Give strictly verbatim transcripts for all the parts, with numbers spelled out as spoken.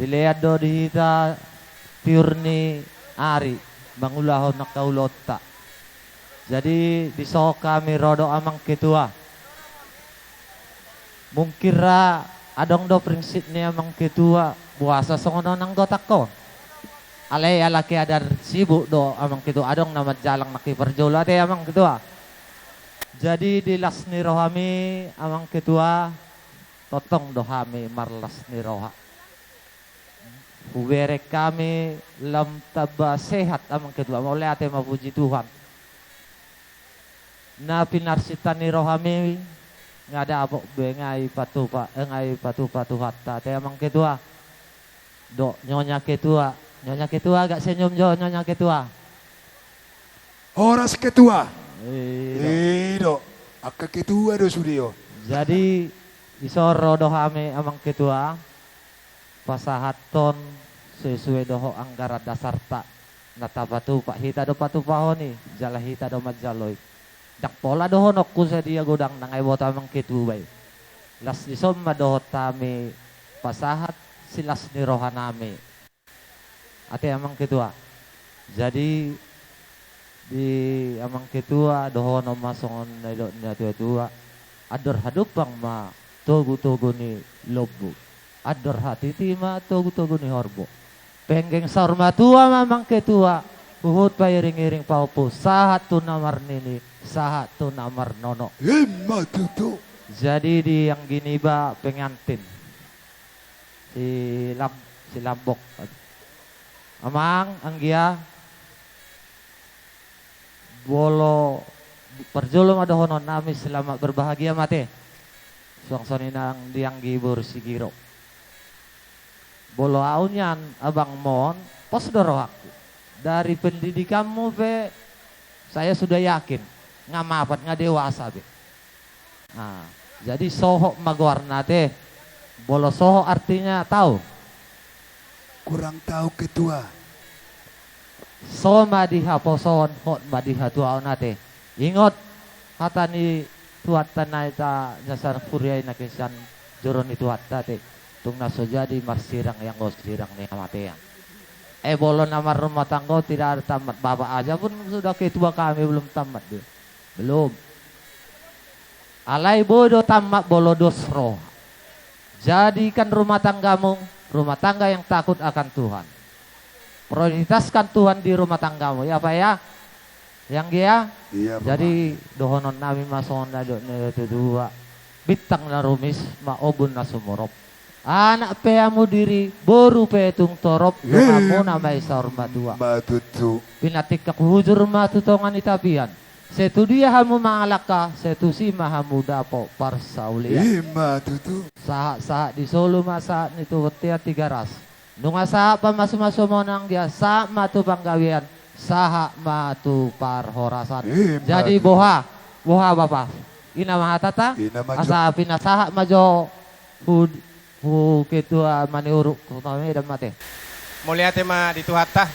Dilean do di hita tiur ni ari mangulahon angka ulaonta. Jadi, dison hami ro do, Amang Ketua. Mungkin ra adong do prinsip ni Amang Ketua, boasa songon on anggotangkon. Alai ala keadaan sibuk do, Amang Ketua, adong na manjalang nangkin parjolo ate, Amang Ketua. Jadi, di las ni rohami, Amang Ketua, tongtong do hami marlas ni roha. Hubereng hami lam tamba sehat, Amang Ketua. Mauliate ma, puji Tuhan. Na pinarsinta ni rohami, nga dapot be, nga dipatupa, eh, nga dipatupa Tuhanta ate, Amang Ketua. Dohot Nyonya Ketua. Nyonya Ketua, agak senyum jo, Nyonya Ketua. Horas, Ketua. I do. I do. Angka ketua do sude on. Jadi, dison ro do hami, Amang Ketua, pasahathon sesuai dohot anggaran dasarta. Na tapatupa, hita do patupahon i, jala hita do manjalo i. Ndang pola dohononku sadia godangna, nga diboto Amang Ketua i. Las dison ma dohot hami pasahat silas ni rohanami. Ate, Amang Ketua. Jadi, di Amang Ketua, dohonon ma songon na nidok ni natuatua: Andor hadumpang ma togutogu ni lombu, andor hatiti ma togutogu ni horbo. Penggeng saur matua ma, Amang Ketua, huhut pairingiring pahompu, sahat tu na marnini, sahat tu na marnono. Ima tutu. Jadi, di anggi niba pengantin, si Lam-, si Lambok. Amang, anggia, molo parjolo ma dohononnami, selamat berbahagia ma ate. Suang songon i nang di anggi boru si Giro. Molo au nian abangmon, pos do rohangku. Dari pendidikanmu pe, saya sudah yakin, nga mapan, nga dewasa be. Nah, jadi Sohot ma goarna ate. Molo Sohot artinya tahu? Kurang tahu, Ketua. So ma di haposoon, hot ma di hatuaon ate. Ingot hata ni Tuhanta na hita na sian huria i, na sian joro ni Tuhanta ate: Tung na so jadi marsirang ianggo sirang ni hamatean. Eh, molo na marrumah tangga tidak ada tamat, bapak aja pun sudah ketua kami, belum tamat dia. Belum. Alai boi do tamat molo dos roha. Jadikan rumah tanggamu rumah tangga yang takut akan Tuhan. Prioritaskan Tuhan di rumah tanggamu, ya, Pak, ya? Yang dia? Iya, Bapak. Jadi, dohononnami ma songon na nidok ni natuatua: Bintang na rumis ma ombun na sumorop. Anak pe hamu diri, boru pe tung torop, donganmuna ma i saur matua. Ima tutu. Pinantikhon hujur ma tu tonga ni tapian. Sai tu dia hamu mangalangka, sai tusi ma hamu dapot parsaulian. Ima tutu. Sahatsahat ni solu ma sahat ni tu bontean Tigaras. Nunga sahat pamasumasuon, anggia, sahat ma tu panggabean, sahat ma tu parhorasan. Ima tutu. Jadi boha, boha, Bapa? I na ma hatanta. I na ma jo. Asa pinasahat ma jo hu, hu ketua maniuruk tu Kota Medan ma ate. Mauliate ma di Tuhanta,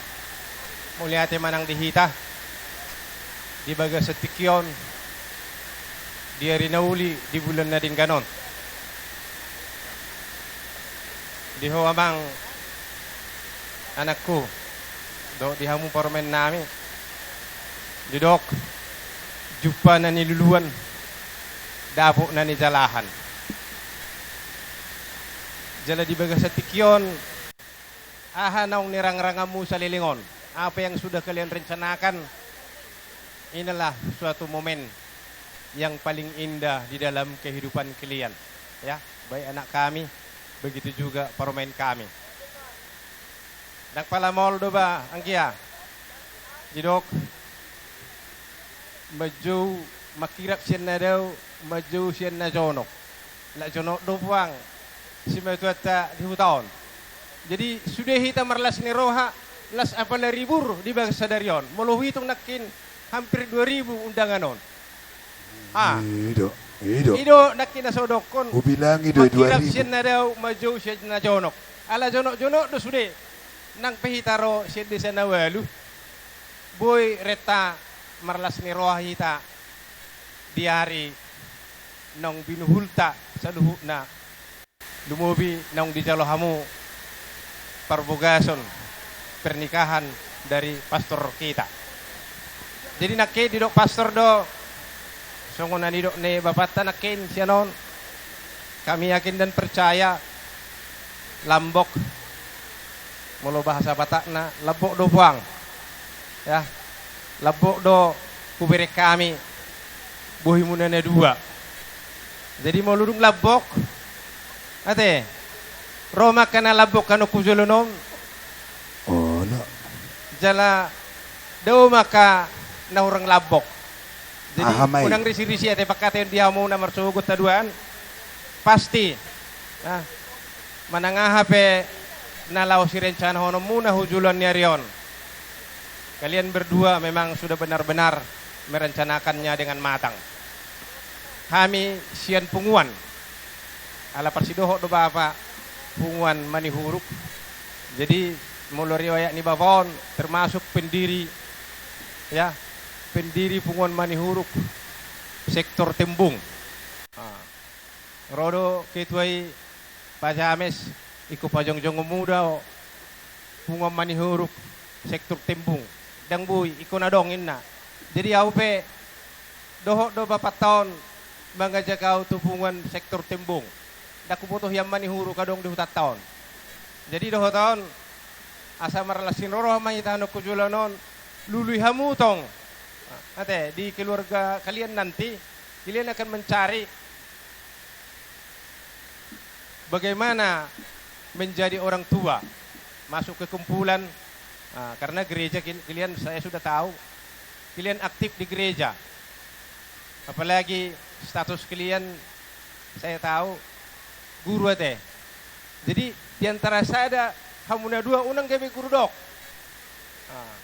mauliate ma nang di hita, di bagasan tingki on, di ari na uli, di bulan na denggan on. Di ho, Amang, anakku, dohot di hamu parumaennami, didok: Jumpa na niluluan, dapot na nijalahan. Jala di bagasan tingki on, aha naung nirangranganmu saleleng on, apa yang sudah kalian rencanakan, inilah suatu momen yang paling indah di dalam kehidupan kalian. Ya, baik anak kami, begitu juga parumaen kami. Ndang pala maol do ba, anggia. Didok: Manjou, mangkirap sian na dao, manjou sian na jonok. Ala jonok do puang simatuanta di huta on. Jadi, sude hita marlas ni roha, las apala ribur di bagasan sadari on. Molo huhitung nangkin hampir dua ribu undangan on. Ah. I do, i do. I do nangkin na so hudokkon. Hubilangi do i dua ribu. Mangkirap sian na dao, manjou sian na jonok. Ala jonokjonok do sude. Nang pe hita ro sian desa na ualu, boi renta marlas ni roha hita di ari naung binuhulta saluhutna. Lumobi naung dijalo hamu parbogason pernikahan dari pastor kita. Jadi nangkin didok pastor do, songon na nidok ni bapanta nangkin sian on, kami yakin dan percaya, lambok, molo bahasa Batakna, lambok do puang. Ya, lambok do hubereng hami bohimuna na dua. Jadi molo dung lambok, ate, ro ma angka na lambok anongku jolo on. Olo. Jala dao ma angka na hurang lambok. Jadi aha ma i? Unang risi-risi ate pangkataion di hamu na marsogot haduan. Pasti. Nah, manang aha pe na laho sirencanahononmuna hu joloan ni ari on, kalian berdua memang sudah benar-benar merencanakannya dengan matang. Hami sian punguan, ala parsidohot do bapa punguan Manihuruk. Jadi molo riwayat ni bapa on termasuk pendiri, ya, pendiri punguan Manihuruk sektor Tembung. Ah. Ro do ketua i, Pak James, ingkon pajongjongmu do punguan Manihuruk sektor Tembung. Ndang boi, ingkon adong inna. Jadi ahu pe dohot do bapanta on mangajak ahu tu punguan sektor Tembung. Ndang huboto hian Manihuruk adong di hutanta on. Jadi dohot on, asa marlas ni roha ma hita anongku joloan on, lului hamu tong. Ate, di keluarga kalian nanti, kalian akan mencari bagaimana menjadi orang tua, masuk ke kumpulan, ah, karena gereja kil-, kalian, saya sudah tahu, kalian aktif di gereja. Apalagi status kalian, saya tahu, guru ate. Jadi, di antara sada hamu na dua, unang gabe guru dok. Ah,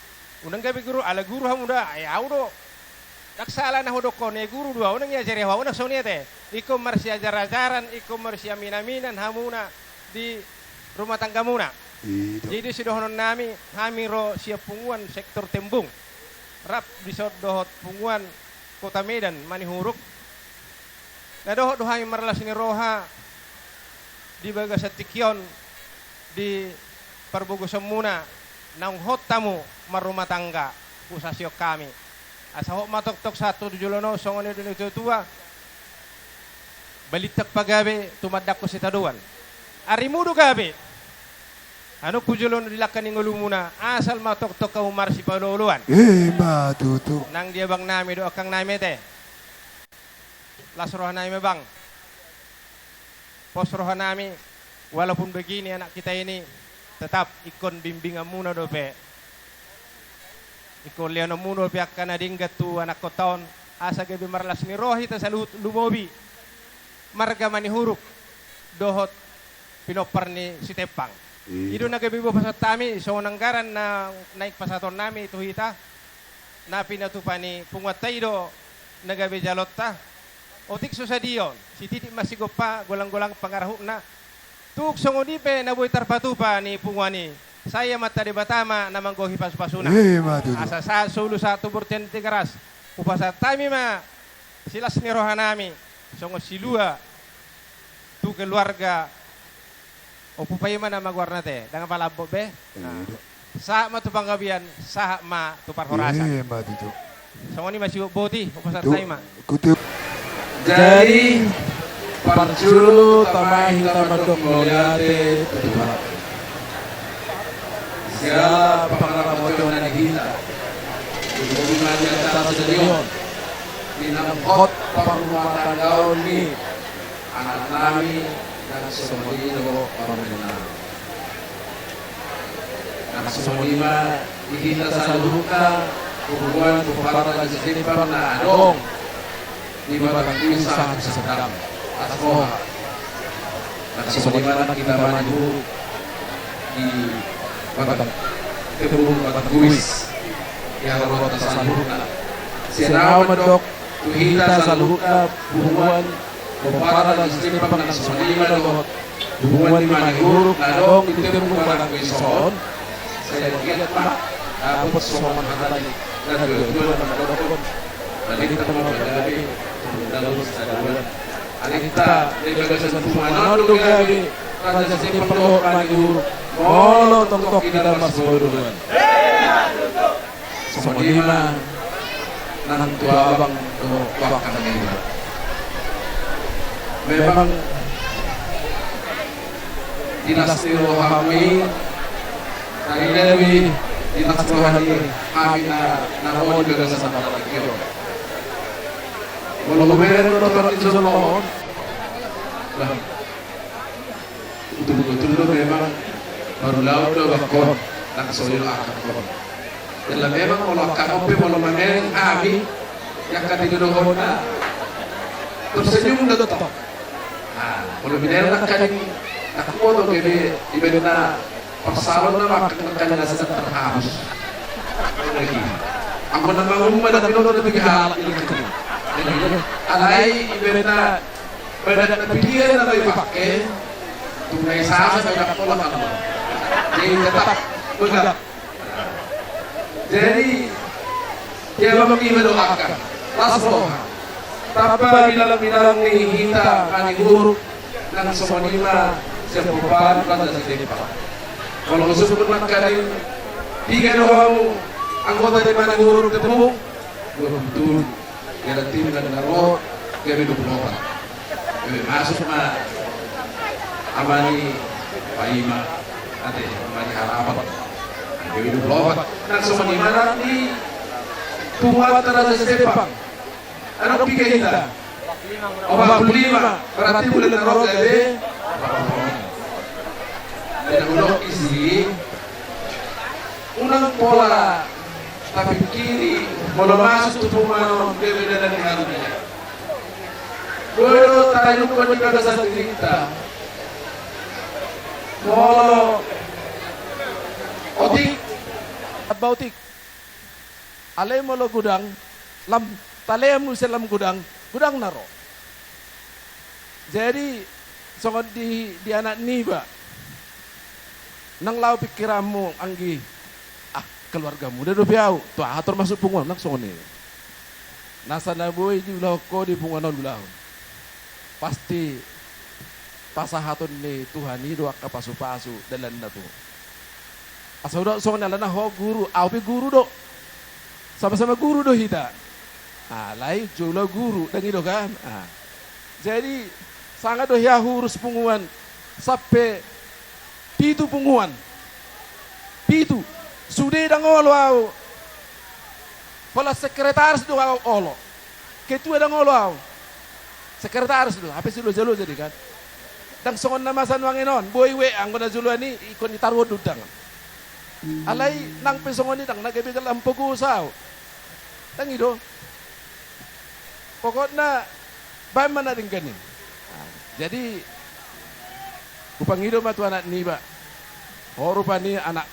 unang gabe guru, ala guru hamu da, ai ahu do. Ndang sala na hudokkon i, guru do ahu, unang iajari ahu, unang songon i ate. Ingkon marsiajar-ajaran, ingkon marsiamin-aminan hamuna di rumah tanggamuna. Jadi sidohononnami, hami ro sian punguan sektor Tembung, rap dison dohot punguan Kota Medan, Manihuruk. Na dohot do hami marlas ni roha di bagasan tingki on, di parbogosonmuna, naung hot hamu marrumah tangga, husasihon hami. Asa hot ma tongtong sahat tu joloan on, songon na nidok ni natua-tua, balintang pagabe, tumandangkon sitadoan. Arimu do gabe, anongku joloan on, di langka ni ngolumuna, asal ma tongtong hamu marsipaolo-oloan. Ima tutu. Nang di abangnami dohot angkangnami ate, las rohanami ma bang. Pos rohanami, walaupun begini anak kita ini, tetap ingkon bimbinganmuna dope, ingkon lehononmuna dope angka na denggan tu anakkonta on, asa gabe marlas ni roha hita saluhut lumobi marga Manihuruk dohot pinompar ni Sitempang. I do na gabe boha pasahatonnami, songon anggaran na naeng pasahatonnami tu hita, na pinatupa ni punguanta i do na gabe jaloonta. Otik so sadia on, sititik ma sigompa, golang-golang pangarahutna. Tung songon i pe na boi tarpatupa ni punguan i, sai Amanta Debata ma na manggohi pasu-pasuna. Ima tutu. Asa sahat solu sahat tu bontean Tigaras, hupasahat hami ma silas ni rohanami songon silua tu keluarga. Ompu paima nama goarna ate, ndang apala ambok be. Sahat ma tu panggabean, sahat ma tu parhorasan. Ima tutu. Songon i ma sibohoboti, hupasahat hami ma. Jadi parjolo tama hita mandok mauliate tu Tuhan. Siala pangaramotion na di hita, di hubungan di antara sadari on, di na hot parrumatanggaon ni anaknami, nang songon i do parumaennami. Nang songon i ma di hita saluhutna, hubungan tu parroha na setimpal na adong di Batak Kuis sahat tu Serdang. Atas roha. Nang songon i ma nang hita Manihuruk di Batak, Tembung, Batak Kuis. Ia rorota saluhutna. Sian ahu mandok tu hita saluhutna, hubungan pomparan di Setimpang nang songon i ma dohot hubungan ni Manihuruk na adong di Tembung Batak Kuis on. Sai liat ma, dapot soman hata ni na tua-tua na mandokkon, na lintang ma pagabe, na lurus na dalan. Alai hita di bagasan punguan on do gabe, Raja Setimpang dohot Manihuruk. Molo tongtong hita marsibodoan, songon i ma nang tu abang dohot tu angka na niba. Memang di las ni rohami, na niba di las ni rohami, hami na, na on di bagasan na lagi on. Molo hubereng do tongon di jolo on, nah, betul-betul do memang baru laut do abangkon, nang so ilo angkangkon. Jala memang molo angkangkon pe molo mamereng hami, i angka na nidohononna, tersenyum do tong. Nah, molo binereng angka ni, angka ni, na huboto gabe, ibaen na parsalon nama angka ni na sedang terharu. Lagi. Anggo na mangumma na binoto na piga halak ni. Alai ibaen na badan na piga na dipake, tung na i sasa badan pola kan. Jadi tetap begak. Jadi, dia memang iba doakan. Las roha. Tamba bilang-bilang ni hita Manihuruk, nang songon i ma sian pomparan Raja Situmorang. Molo husuhut nangkaning, piga do hamu anggota ni Manihuruk Tembung? Dua puluh tujuh. Jala tim na ro gabe dua puluh opat. Gabe masuk ma ama ni Paima, ate, ama ni Harapan. Gabe dua puluh opat. Nang songon i ma nang di punguanta Raja Situmorang. Adong piga hita? Opat puluh lima. Berarti bulan na ro gabe. Jadi, unang pola tapingkiri, molo masuk tu punguan on, gabe dalan ni halumpang. Boi do tarindukhon di bagasan dirinta. Molo otik, tamba otik. Alai molo godang, lam, talean muse lam godang, godang na ro. Jadi, songon di, di anak niba. Nang laho pingkiranmu, anggi, ah, keluarga muda dope au, tu aha tor masuk punguan, nang songon i. Nasa na boi diulahon ho di punguan on ulahon. Pasti pasahaton ni Tuhan i do angka pasu-pasu dalanna tu. Asa hudok songon i, alana ho guru, au pe guru do. Sama-sama guru do hita. Alai jolo guru, dang i do kan? Ah. Jadi, sanga do hea hurus punguan, sampe pitu punguan. Pitu. Sude dang olo au. Pola sekretaris do au olo. Ketua dang olo au. Sekretaris do, hape siloja-loja do i kan. Dang songon na masa nuaeng on, boi W A anggo na joloan i, ingkon ditaruhon do undangan. Alai nang pe songon i dang na gabe jala ampogo sa au. Dang i do. Pokokna, baen ma na denggan i. Nah, jadi, hupangido ma tu anak niba. Ho rupani anak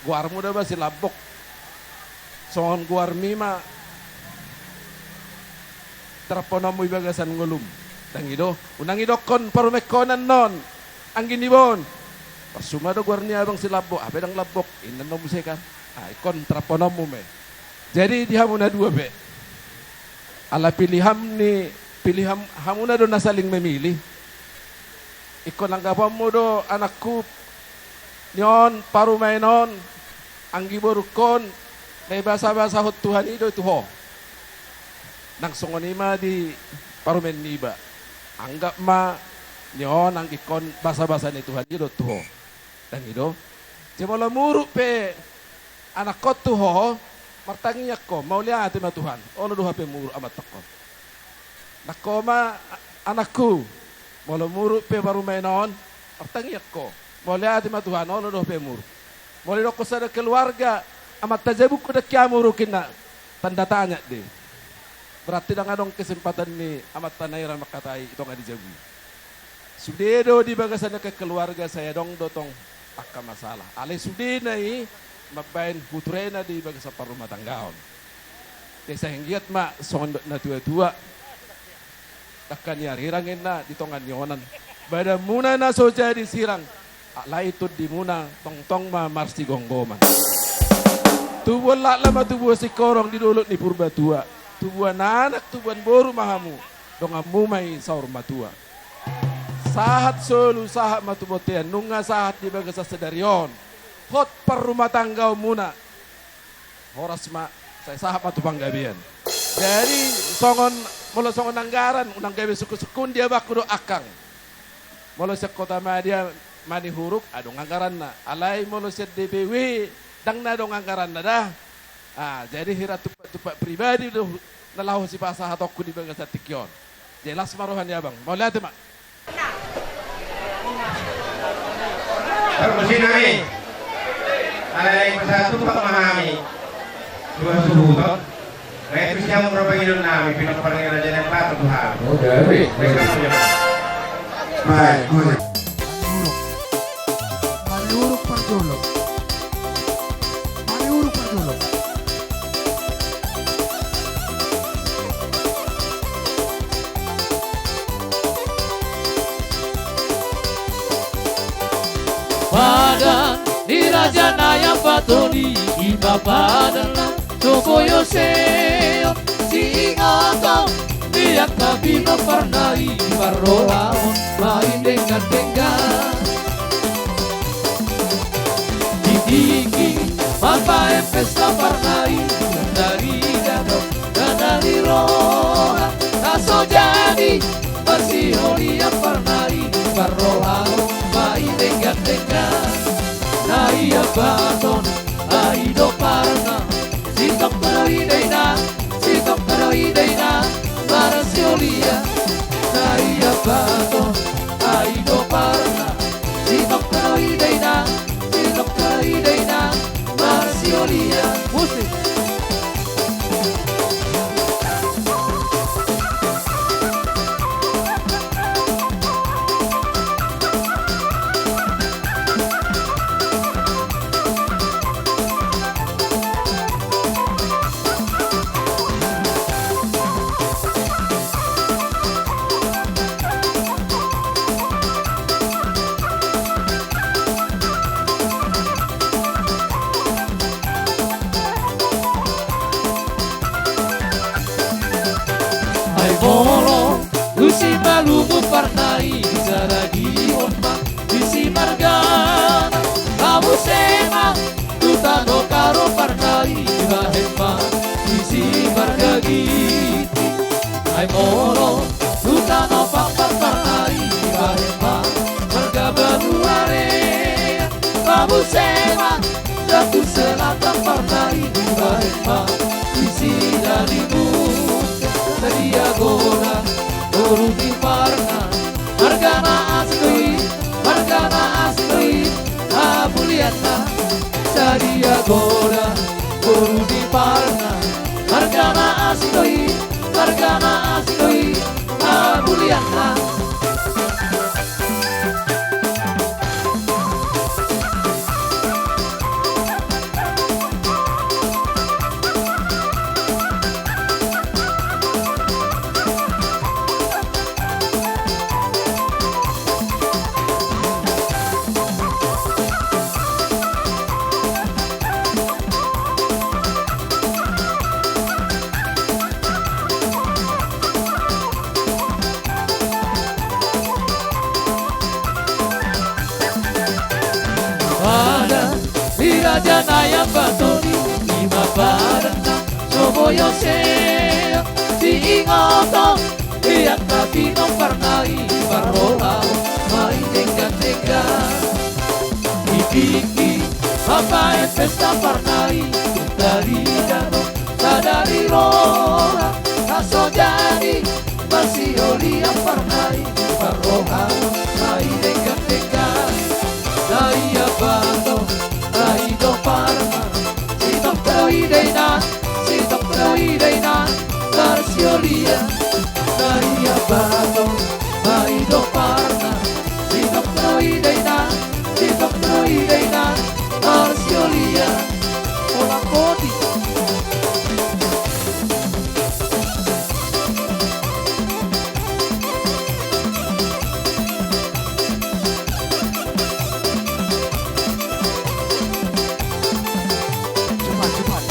goarmu da ba si Lambok. Songon goarmi ma terappononmu i bagasan ngolum. Dang i do, unang idokkon parumaenhon annon. Anggi niba on. Parsuma do goar ni abang si Lambok, hape dang Lambok, inna annon muse kan. Ah, ingkon terappononmu ma i. Jadi di hamu na dua pe. Ala pilihan ni, pilihan hamuna do na saling memilih. Ingkon anggaponmu do anakku ni on, parumaen on, anggi borungkon, na ibasa-basahon Tuhan i do tu ho. Nang songon i ma di parumaen niba. Anggap ma ni on anggingkon basa-basa ni Tuhan i do tu ho. Dang i do. Jala molo muruk pe anakkon tu ho, martangiang ho, mauliate ma Tuhan, olo do hape muruk amantangkon. Nang ho ma, a-, anakku, molo muruk pe parumaen on, martangiang ho, mauliate ma Tuhan, olo do hape muruk. Molo didokkon sada keluarga, amanta jabungku dang hea muruk inna, tanda tanya do i. Berarti dang adong kesempatan ni amanta na hira mangkatai i tonga di jabu i. Sude do di bagasan angka keluarga sai adong do tong angka masalah. Alai sudena i mambaen huturena di bagasan parrumatanggaon. Jadi sai anggiat ma songon dok na tua-tua. Dangka ni arirang inna di tonga ni onan. Badanmuna na so jadi sirang. Alai tondimuna tongtong ma marsigomgoman. Tubuan laklak ma tubuan singkoru di dolok ni Purbatua. Tubuan anak, tubuan boru ma hamu. Donganmu ma i saur matua. Sahat solu, sahat ma tu bontean, nunga sahat di bagasan sadari on. Hot parrumatanggaonmuna. Horas ma, sai sahat ma tu panggabean. Jadi, songon, molo songon anggaran, unang gabe sungkun-sungkun di abangku dohot angkang. Molo sian Kota Madya, Manihuruk, adong anggaranna. Alai molo sian D P W, ndang na adong anggaranna da. Ah, jadi hira tumpak-tumpak pribadi do na laho sipasahatonku di bagasan tingki on. Jelas ma roha ni abang. Mauliate ma. Pargonsi nami. Alai pasahat tumpak ma hami. Dua suhuton. Baik, siap, berapa kilo nami, pinang paling raja yang patut, Tuhan. Oh, dari. Baik, baik. Baik, baik. Maliuruk parjolo. Maliuruk parjolo. Padan ni raja na i Ambaton i, ima padan na so boyo seon, siingoton di angka pinomparna i, parrohaon ma i denggan-denggan. Di tingki mambaen pesta parna i, dari dano, dari roha, na so jadi marsiolian parna i, parrohaon ma i denggan-denggan. Na i Ambaton, ai do parna, sitongka do i dainang, sitongka do i dainang, marsiolian. Na i Ambaton, ai do parna, sitongka do i dainang, sitongka do i dainang, marsiolian. Musik. Ai molo tusi malumu parna i, sada dihon ma disi margana, na muse ma tu tano Karo parna i, bahen ma disi marga Ginting. Ai molo tu tano Pakpak parna i, bahen ma marga Banuaria, na muse ma datu Selatan parna i, bahen ma disi Dalimun. Sadia godang boru ni parna, margana asing do i, margana asing do i, hamulianna. Sadia godang boru ni parna, margana asing do i, margana asing do i, hamulianna. Padan ni raja na i Ambaton i, ima padan na so boyo seon, siingoton di angka pinomparna i, parrohaon ma i denggan-denggan. Di tingki mambaen pesta parna i, dari dano sadari roha, na so jadi marsiolian parna i, parrohaon ma i denggan-denggan. Na i Ambaton, na i do parna, sitongka do i dainang, sitongka do i dainang, marsiolian. Na i Ambaton, na i do parna, sitongka do i dainang, sitongka do i dainang, marsiolian. Olang poti. Cepat, cepat.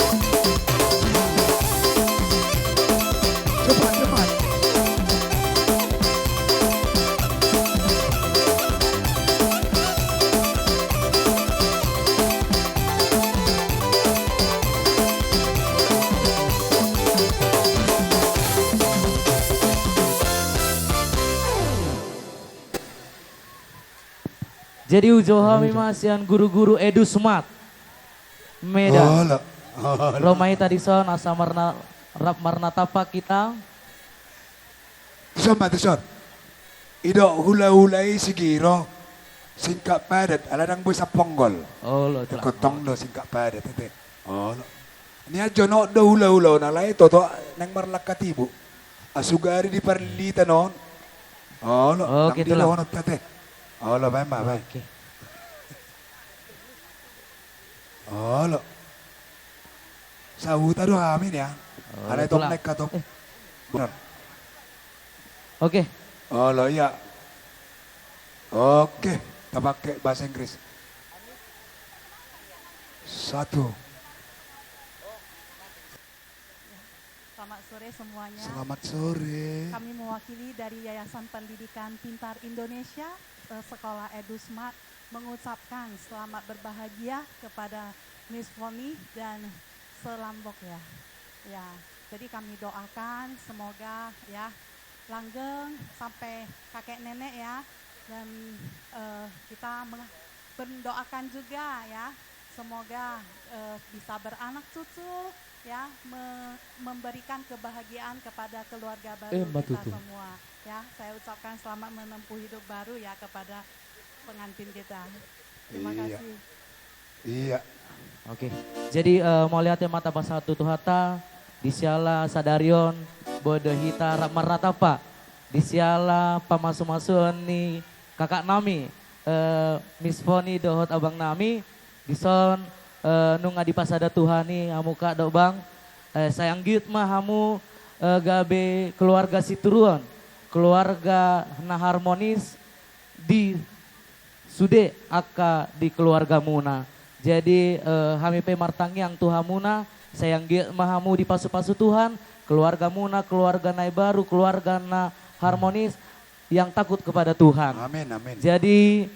Cepat, cepat. Jadi hujou hami ma sian guru-guru Edusmart Medan. Olo, olo. Ro ma hita dison asa marna-, rap marnatampak hita. Dison ma, dison. Ido hula-hula i sigiro singkat padat, ala ndang boi saponggol. Olo, tulak. Ingkon tong do singkat padat, ate. Olo. Nian jonok do hula-hula on, alai toto naeng marlangka tibu. Asugari di parlita non. Olo, oke, ndang tulak. Dilohon on, ate. Olo, baen ma, baen. Oke. Olo. Sahuta do hami nian. Olo, alai tong tulak. Naeng hatop. Eh. Benar. Oke. Olo, iya. Oke, tapake bahasa Inggris. Satu. Selamat sore semuanya. Selamat sore. Kami mewakili dari Yayasan Pendidikan Pintar Indonesia, eh, Sekolah Edusmart, mengucapkan selamat berbahagia kepada Miss Foni dan se-Lombok, ya. Ya, jadi kami doakan semoga, ya, langgeng sampai kakek nenek, ya. Dan, eh, kita meng-, mendoakan juga, ya, semoga, eh, bisa beranak cucu, ya, me-, memberikan kebahagiaan kepada keluarga baru kita semua. Eh, Mbak Tutu. Ya, saya ucapkan selamat menempuh hidup baru, ya, kepada pengantin kita. Terima kasih. Iya. Oke. Jadi, eh, mauliate ma tapasahat tu Tuhanta, di siala sadari on boi do hita rap marnatampak, di siala pamasu-masuon ni kakak nami, eh, Miss Foni dohot abang nami, dison, eh, nunga dipasada Tuhan i hamu kak dohot bang, eh, sai anggiat ma hamu, eh, gabe keluarga sitiruon, keluarga na harmonis, di sude angka di keluargamuna. Jadi, eh, hami pe martangiang tu hamuna, sai anggiat ma hamu dipasu-pasu Tuhan, keluargamuna, keluarga na imbaru, keluarga na harmonis, yang takut kepada Tuhan. Amin, amin. Jadi,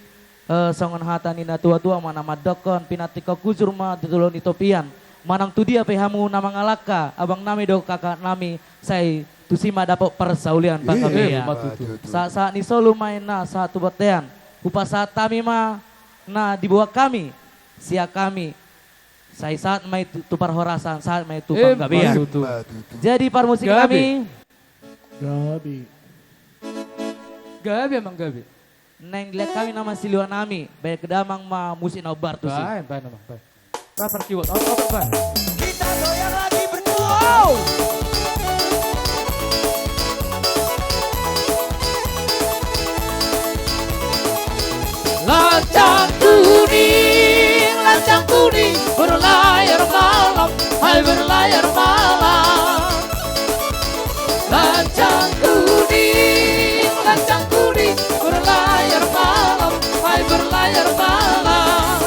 eh, songon hata ni na tua-tua ma na mandokkon, pinantikhon hujur ma tu dolok ni topian. Manang tudia pe hamu na mangalangka, abang nami dohot kakak nami, sai tusi ma dapot parsaulian. Iya, panggabean. Ima tutu. Sahat-sahat ni solu ma i na sahat tu bontean. Hupasahat hami ma na diboan hami, sian hami. Sai sahat ma i tu, tu parhorasan, sahat ma i tu panggabean. Ima tutu. Jadi parmusik nami. Gabe. Gabe, amang, gabe. Naeng dilehon hami nama siliwan nami, baen damang ma musik na hombar tusi. Baen, baen, amang, baen. Rap parkiwat, oke, oke, baen. Kita goyang lagi berdua. Lancang kuning, lancang kuning, berlayar malam, hai berlayar malam. Lancang kuning, lancang kuning, berlayar malam, hai berlayar malam.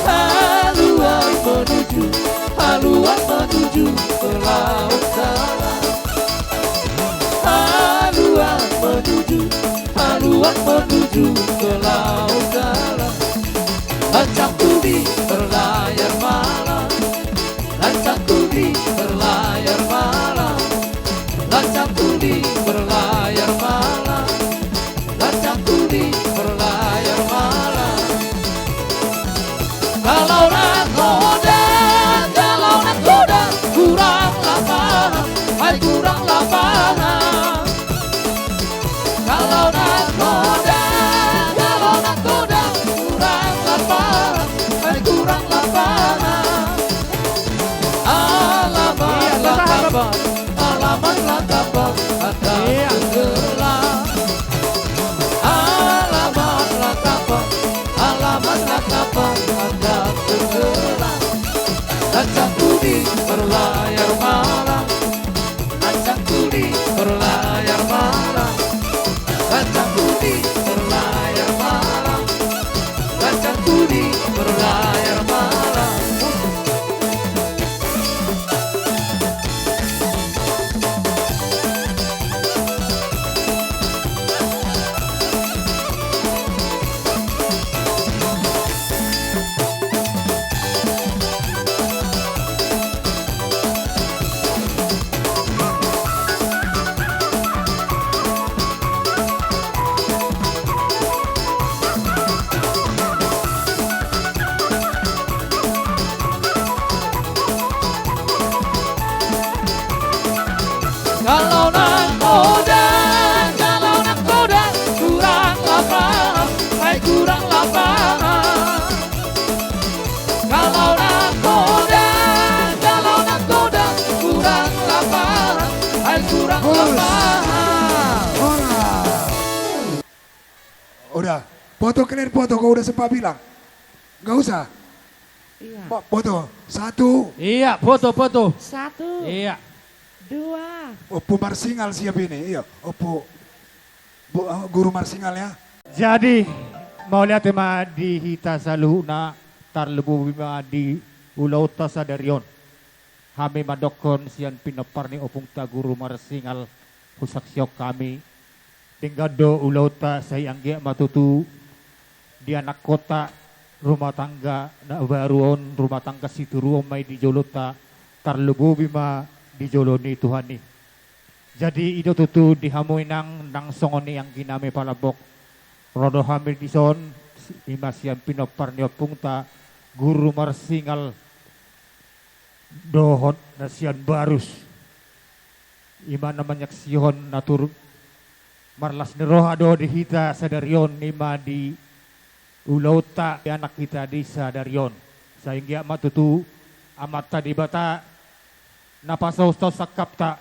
Haluan menuju, haluan menuju ke laut dalam. Haluan menuju, haluan menuju ke laut dalam. Lancang kuning berlayar malam. Lancang kuning berlayar malam. Lancang kuning berlayar malam. Lancang kuning berlayar malam. Kalau nakoda, kalau nakoda, kurang lapangan, hai kurang lapangan. Kalau nakoda, kalau nakoda, kurang lapangan, hai kurang lapangan. Alamat, iya, la tahan, Bang. Alamat la tahan, ada, iya, tenggelam. Alamat la tahan, alamat la tahan, ada, tenggelam. Lancang kuning berlayar malam. Lancang kuning berlayar malam. Lancang kuning berlayar malam. Lancang kuning berlayar malam. Foto kalian, foto, kau udah sempat bilang. Nggak usah. Iya. Foto. Satu. Iya, foto, foto. Satu. Iya. Dua. Ompu Marsingal siap ini. Iya, Ompu, Guru Marsingal ya. Jadi, mauliate ma di hita saluhutna, tarlumobi ma di ulaonta sadari on. Hami mandokkon sian pinompar ni ompungta Guru Marsingal, husaksihon hami, denggan do ulaonta, sai anggiat ma tutu di anakhonta rumah tangga na baru on, rumah tangga situru on ma i di jolonta, tarlumobi ma di jolo ni Tuhan i. Jadi i do tutu di hamu inang, nang songon i anggi nami Palambok. Ro do hami dison, i ma sian pinompar ni ompungta Guru Marsingal dohot na sian Barus. I ma na manyaksihon na turut marlas ni roha do di hita sadari on, i ma di ulaonta di anak hita di sadari on. Sai anggiat ma tutu Amanta Debata na pasaut-saut sangkapta,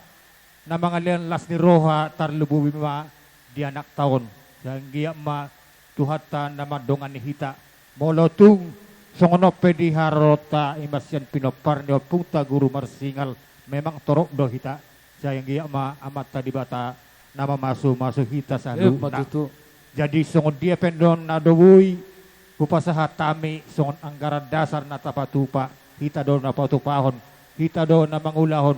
na mangalean las ni roha, tarlumobi ma di anakta on. Sai anggiat ma Tuhanta na mandongani hita. Molo tung songon on pe di haroroanta, i ma sian pinompar ni ompungta Guru Marsingal, memang torop do hita. Sai anggiat ma Amanta Debata na mamasu-masu hita saluhutna. Emma tutu. Jadi songon dia pe annon na do boi hupasahat hami songon anggaran dasar na tapatupa, hita do na patupahon, hita do na mangulahon,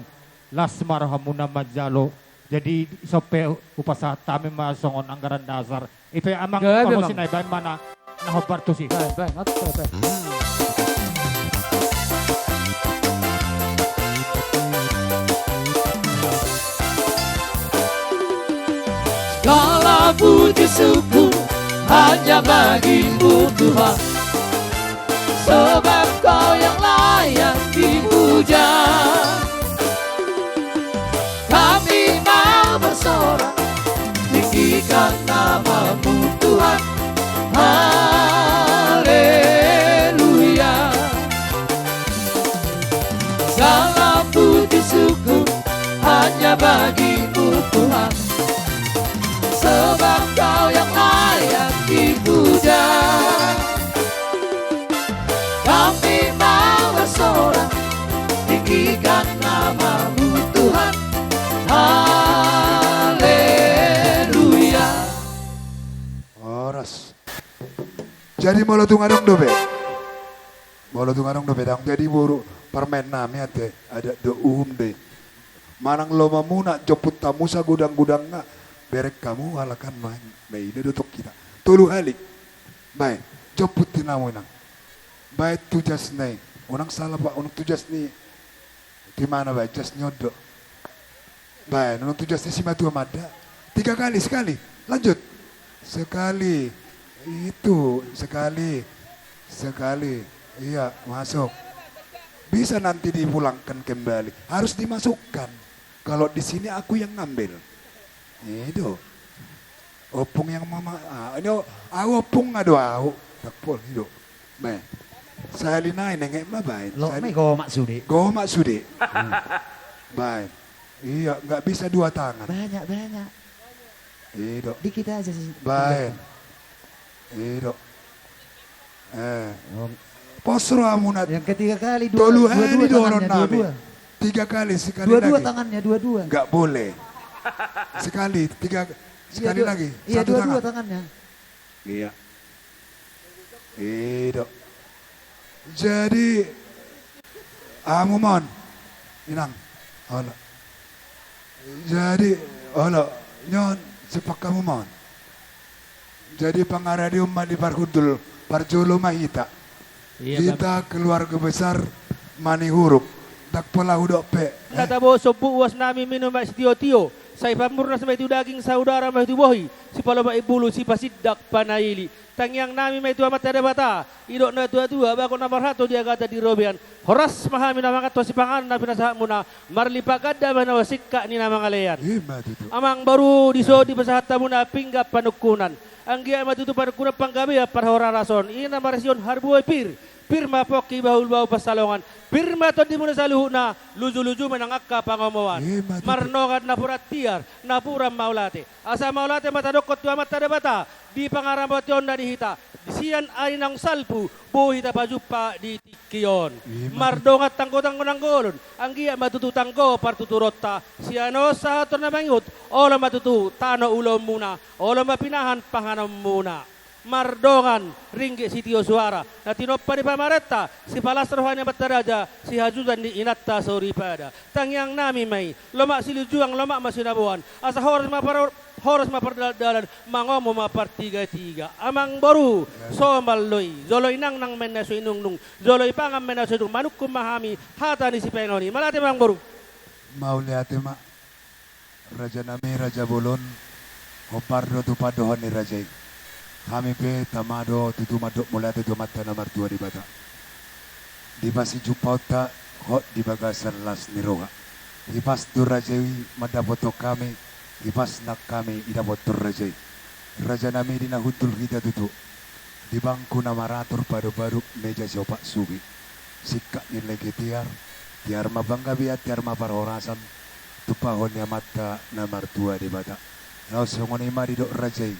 las ma rohamuna manjalo. Jadi dison pe hupasahat hami ma songon anggaran dasar. I pe amang, gabe, pamusi amang. Na i baen ma na, na hombar tusi. Baen, baen, oke, baen. Segala puji syukur hanya bagi-Mu Tuhan, sebab Kau yang layak dipuja. Kami mau bersorak, tinggikan nama-Mu Tuhan. Haleluya. Segala puji syukur hanya bagi-Mu Tuhan, sebab Kau yang layak dipuja. Kami mau bersorak, tinggikan nama-Mu Tuhan. Haleluya. Horas. Jadi molo tung adong dope, molo tung adong dope, dang jadi boru parmaen nami ate, adat do uhum do i. Manang lomamuna jomput hamu sagodang-godangna, bereng hamu halak an ma i, ma i do dotok hita. Tolu hali. Baen, jomput hamu inang. Baen tu jas na i. Unang salah, Pak, unang tu jas ni, di mana, baen jas ni on do. Baen, unang tu jas ni simatua mada. Tiga kali, sekali. Lanjut. Sekali. Itu, sekali. Sekali. Iya, masuk. Bisa nanti dipulangkan kembali. Harus dimasukkan. Kalau di sini aku yang ngambil. Itu. Ompung yang mama, ah, ini o-, au ompung nga do au. Tak pol, i do. Baen. Sahali nai nenget ma baen. Lo, sahali nai gomak sude. Gomak sude. Hmm. Baen. Iya, nggak bisa dua tangan. Banyak, banyak. I do. Dikit aja sih. Baen. I do. Eh. Om. Pos rohamuna. Yang ketiga kali, dua, tolu hali dua-dua tangannya, dua-dua. Tiga kali, sekali lagi. Dua-dua tangannya, dua-dua. Nggak boleh. Sekali, tiga, sekali lagi. Iya, dua-dua tangannya. Iya. I do. Jadi, hamu ma on. Inang. Olo. Jadi, olo. Nion, sepak hamu ma on. Jadi pangaradion ma di parhundul, parjolo ma hita. Iya, hita keluarga besar Manihuruk. Ndang pola hudok pe. Nda tabo sombu uas nami, minum ma sitio-tio. Sai pamurnas ma i tu daging, saudara ma i tu bohi. Sipalomak imbulu, sipasindak panaili. Tangiang nami ma i tu Amanta Debata. Didok na tua-tua, bagot na marhato di agatan di robean. Horas ma hami na mangan tu sipanganon na pinasahatmuna. Marlipat ganda ma na singkat ni na mangalean. Ima tutu. Amang boru, dison dipasahat hamuna pinggan panungkunan. Anggiat ma tutu panungkunan panggabean parhorasan on. I na marisi on harbue pir. Pir ma pongki bahul-bahul pansalongan. Pir ma tondimuna saluhutna. Luju-luju ma nang angka pangomoan. Ima tutu. Marnogat napuran tiar, napuran mauliate. Asa mauliate ma tadokkon tu Amanta Debata. di pangaramotionna di hita, sian ari naung salpu, boi hita pajumpa di tingki on. Ima tutu. Mardongan tanggo-tanggo na nanggo oloan, anggiat ma tutu tanggo partuturonta, sian on sahat tu na mangihut, olo ma tutu tano ulaonmuna, olo ma pinahan panganonmuna. Mardongan ringgit sitio suara, na tinompa ni pamarenta, sipalas roha ni amanta raja, sihasuhuton ni inanta soripada. Tangiang nami ma i, lomak silinjuang, lomak ma sinaboan, asa horas ma par-, horas ma pardalandalan, mangomo ma partigatiga. Amangboru, somal do i, jolo inangnang ma inna so inungnung, jolo ipangan ma inna so idung, manungkun ma hami hata ni sipaingaon i. Mauliate ma, Amangboru. Mauliate ma. Raja nami, raja bolon, hombar do tu pandohan ni raja i. Hami pe tama do tutu mandok mauliate tu Amanta na martua Debata. Di pasijumpaonta hot di bagasan las ni roha, hipas do raja i mandapothon hami, hipas nang hami didapothon raja i. Raja nami, di na hundul hita tutu, di bangku na maratur, padop-padop meja siopat suhi, singkat ni lege tiar, tiar ma panggabean, tiar ma parhorasan, tumpahon ni Amanta na martua Debata. Laos songon i ma didok raja i,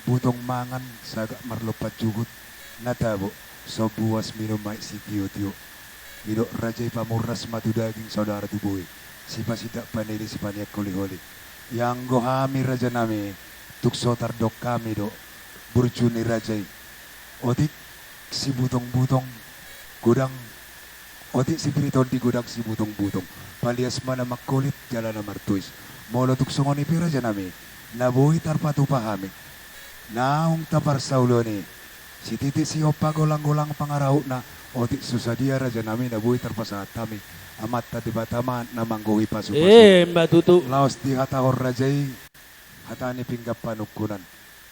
butong mangan sagat marlompan juhut, na tabo sombu uas minum aek sitio-tio. Didok raja i, pamurnas ma tu daging, saudara tu bohi, sipasindak panidi, sipanian holi-holi. Ianggo hami raja nami, tung so tardok hami do burju ni raja i. Otik sibutong-butong, godang, otik sipir ni tondi, godang sibutong-butong. Palias ma na mangkolit, jala na martois. Molo tung songon i pe raja nami, na boi tarpatupa hami, naung taparsaulion i, sititi sihompa, golang-golang pangarahutna, otik so sadia raja nami na boi tarpasahat hami, Amanta Debata ma na manggohi pasu-pasu. Ima tutu. Laos dihatahon raja i hata ni pinggan panungkunan.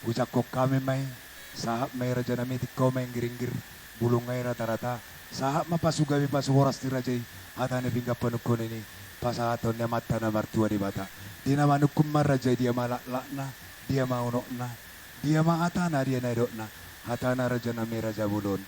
Hujangkon hami ma i, sahat ma i raja nami, tingko ma inggiringgir, bulung ma i rata-rata, sahat ma pasu gabe pasu horas ni raja i, hata ni pinggan panungkunan i, pasahaton ni Amanta na martua Debata. Di na manungkun ma raja i, dia ma laklakna, dia ma unokna, dia ma hatana, dia na nidokna, hatana raja nami, raja bolon,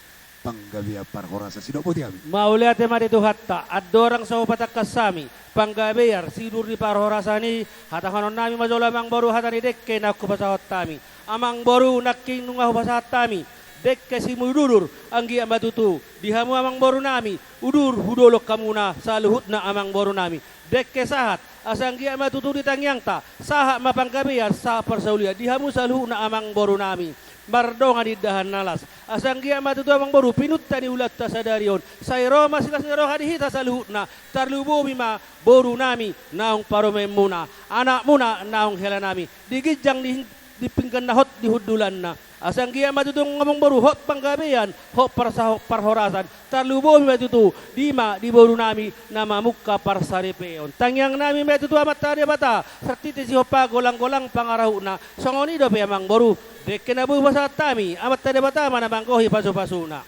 panggabean parhorasan. Sidok boti hami. Mauliate ma di Tuhanta, andorang so hupatangkas hami panggabean siudur ni parhorasan i, hatahonon nami ma jolo Amangboru hata ni dengke naung hupasahat hami. Amangboru, nangkin nunga hupasahat hami dengke simudurudur, anggiat ma tutu di hamu Amangboru nami, udur hudolok hamuna saluhutna Amangboru nami. Dengke sahat, asa anggiat ma tutu di tangiangta, sahat ma panggabean, sahat parsaulian di hamu saluhutna Amangboru nami. Mardongan indahan na las, asa anggiat ma tutu Amangboru pinunta ni ulaonta sadari on, sai ro ma silas ni roha di hita saluhutna, tarlumobi ma boru nami naung parumaenmuna, anakmuna naung hela nami, di ginjang ni di pinggan na hot di hundulanna. Asa anggiat ma tutu Amangboru hot panggabean, hot parsa-, parhorasan, tarlumobi ma tutu di ma di boru nami na mamungka parsaripeon. Tangiang nami ma tutu Amanta Debata, sititi sihompa, golang-golang pangarahutna. Songon i dope Amangboru, dengke na boi hupasahat hami, Amanta Debata ma na manggohi pasu-pasuna.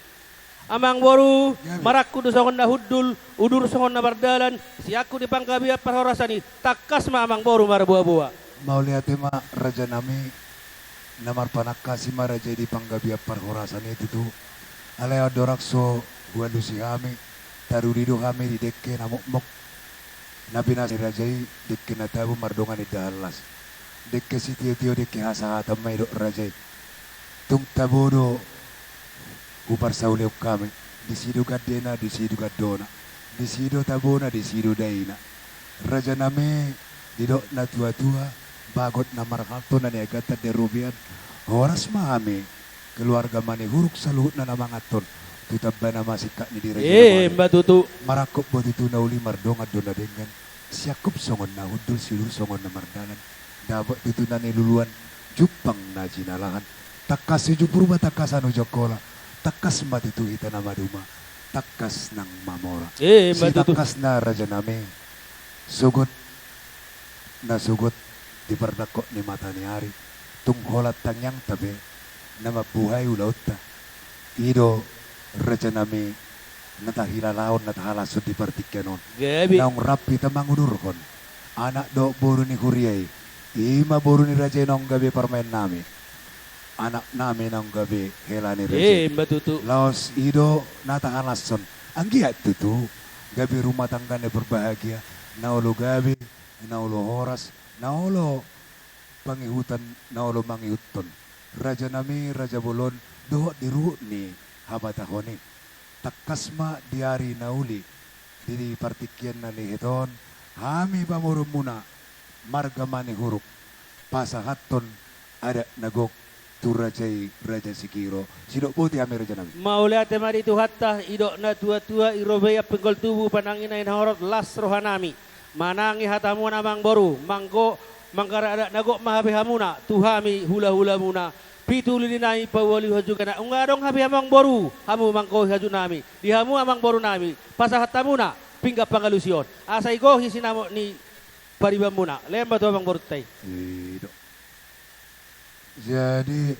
Amangboru, gabe. Marangkup do songon na hundul, udur songon na mardalan, siangkup ni panggabean parhorasan i, tangkas ma Amangboru marboa-boa. Mauliate ma raja nami, na marpanangkasi ma raja i di panggabean parhorasan i tutu. Alai andorang so hualusi hami, taruli do hami di dengke na mokmok. Na pinasa ni raja i, dengke na tabo mardongan indahan las. Dengke sitio-tio, dengke hasahatan ma i, didok raja i. Tung tabo do huparsaulihon hami, disi do gandena, disi do gandona, disi do tabona, disi do daina. Raja nami, didok na tua-tua, bagot na marhalto na niagatan di robean, horas ma hami, keluarga Manihuruk saluhutna na manganhon tu tamba na masingkat ni di raja i. Ima tutu. Marangkup do tutu na uli, mardongan do na denggan, siangkup songon na hundul, siudur songon na mardalan, dapot tutu na niluluan, jumpang na jinalahan. Tangkas sijumpur ma tangkasan ujang hola, tangkas ma tutu hita na maduma, tangkas nang mamora. Ima tutu. Sitangkasna raja nami, sogot na sogot di pardangkot ni mata ni ari, tung holan tangiangta pe na mambuhai ulaonta. I do raja nami na tahilalahon, na tahalashon di partingkian on. Gabe. Naung rap hita mangudurhon anak dohot boru ni huria i, ima boru ni raja i naung gabe parumaen nami, anak nami naung gabe hela ni raja i. Ima tutu. Laos i do na tahalashon, anggiat tutu gabe rumah tangga na berbahagia, na olo gabe, na olo horas, na olo pangihutan, na olo mangihuthon rajanami, raja bolon, dohot di ruhut ni habatahon i. Tangkas ma di ari na uli, di partingkian na lehet on, hami pamoruonmuna, marga Manihuruk, pasahathon adat na gok tu raja i, Raja Sigiro. Sidok boti hami, rajanami. Mauliate ma di Tuhanta, didok na tuatua, i robean pinggol tubu, panangihon na inahorot, las rohanami manangi hatamuna, amangboru. Manggo, manggarar adat na gok ma hape hamuna tu hami hulahulamuna. Pitu lili nami paualuhon juga na, nunga adong hape, amangboru, hamu manggohi hajutnami. Di hamu, amangborunami, pasahat hamuna pinggan pangalusi on, asa igohi sinamot ni paribanmuna. Lehon ma tu amangborunta i. Ido. Jadi,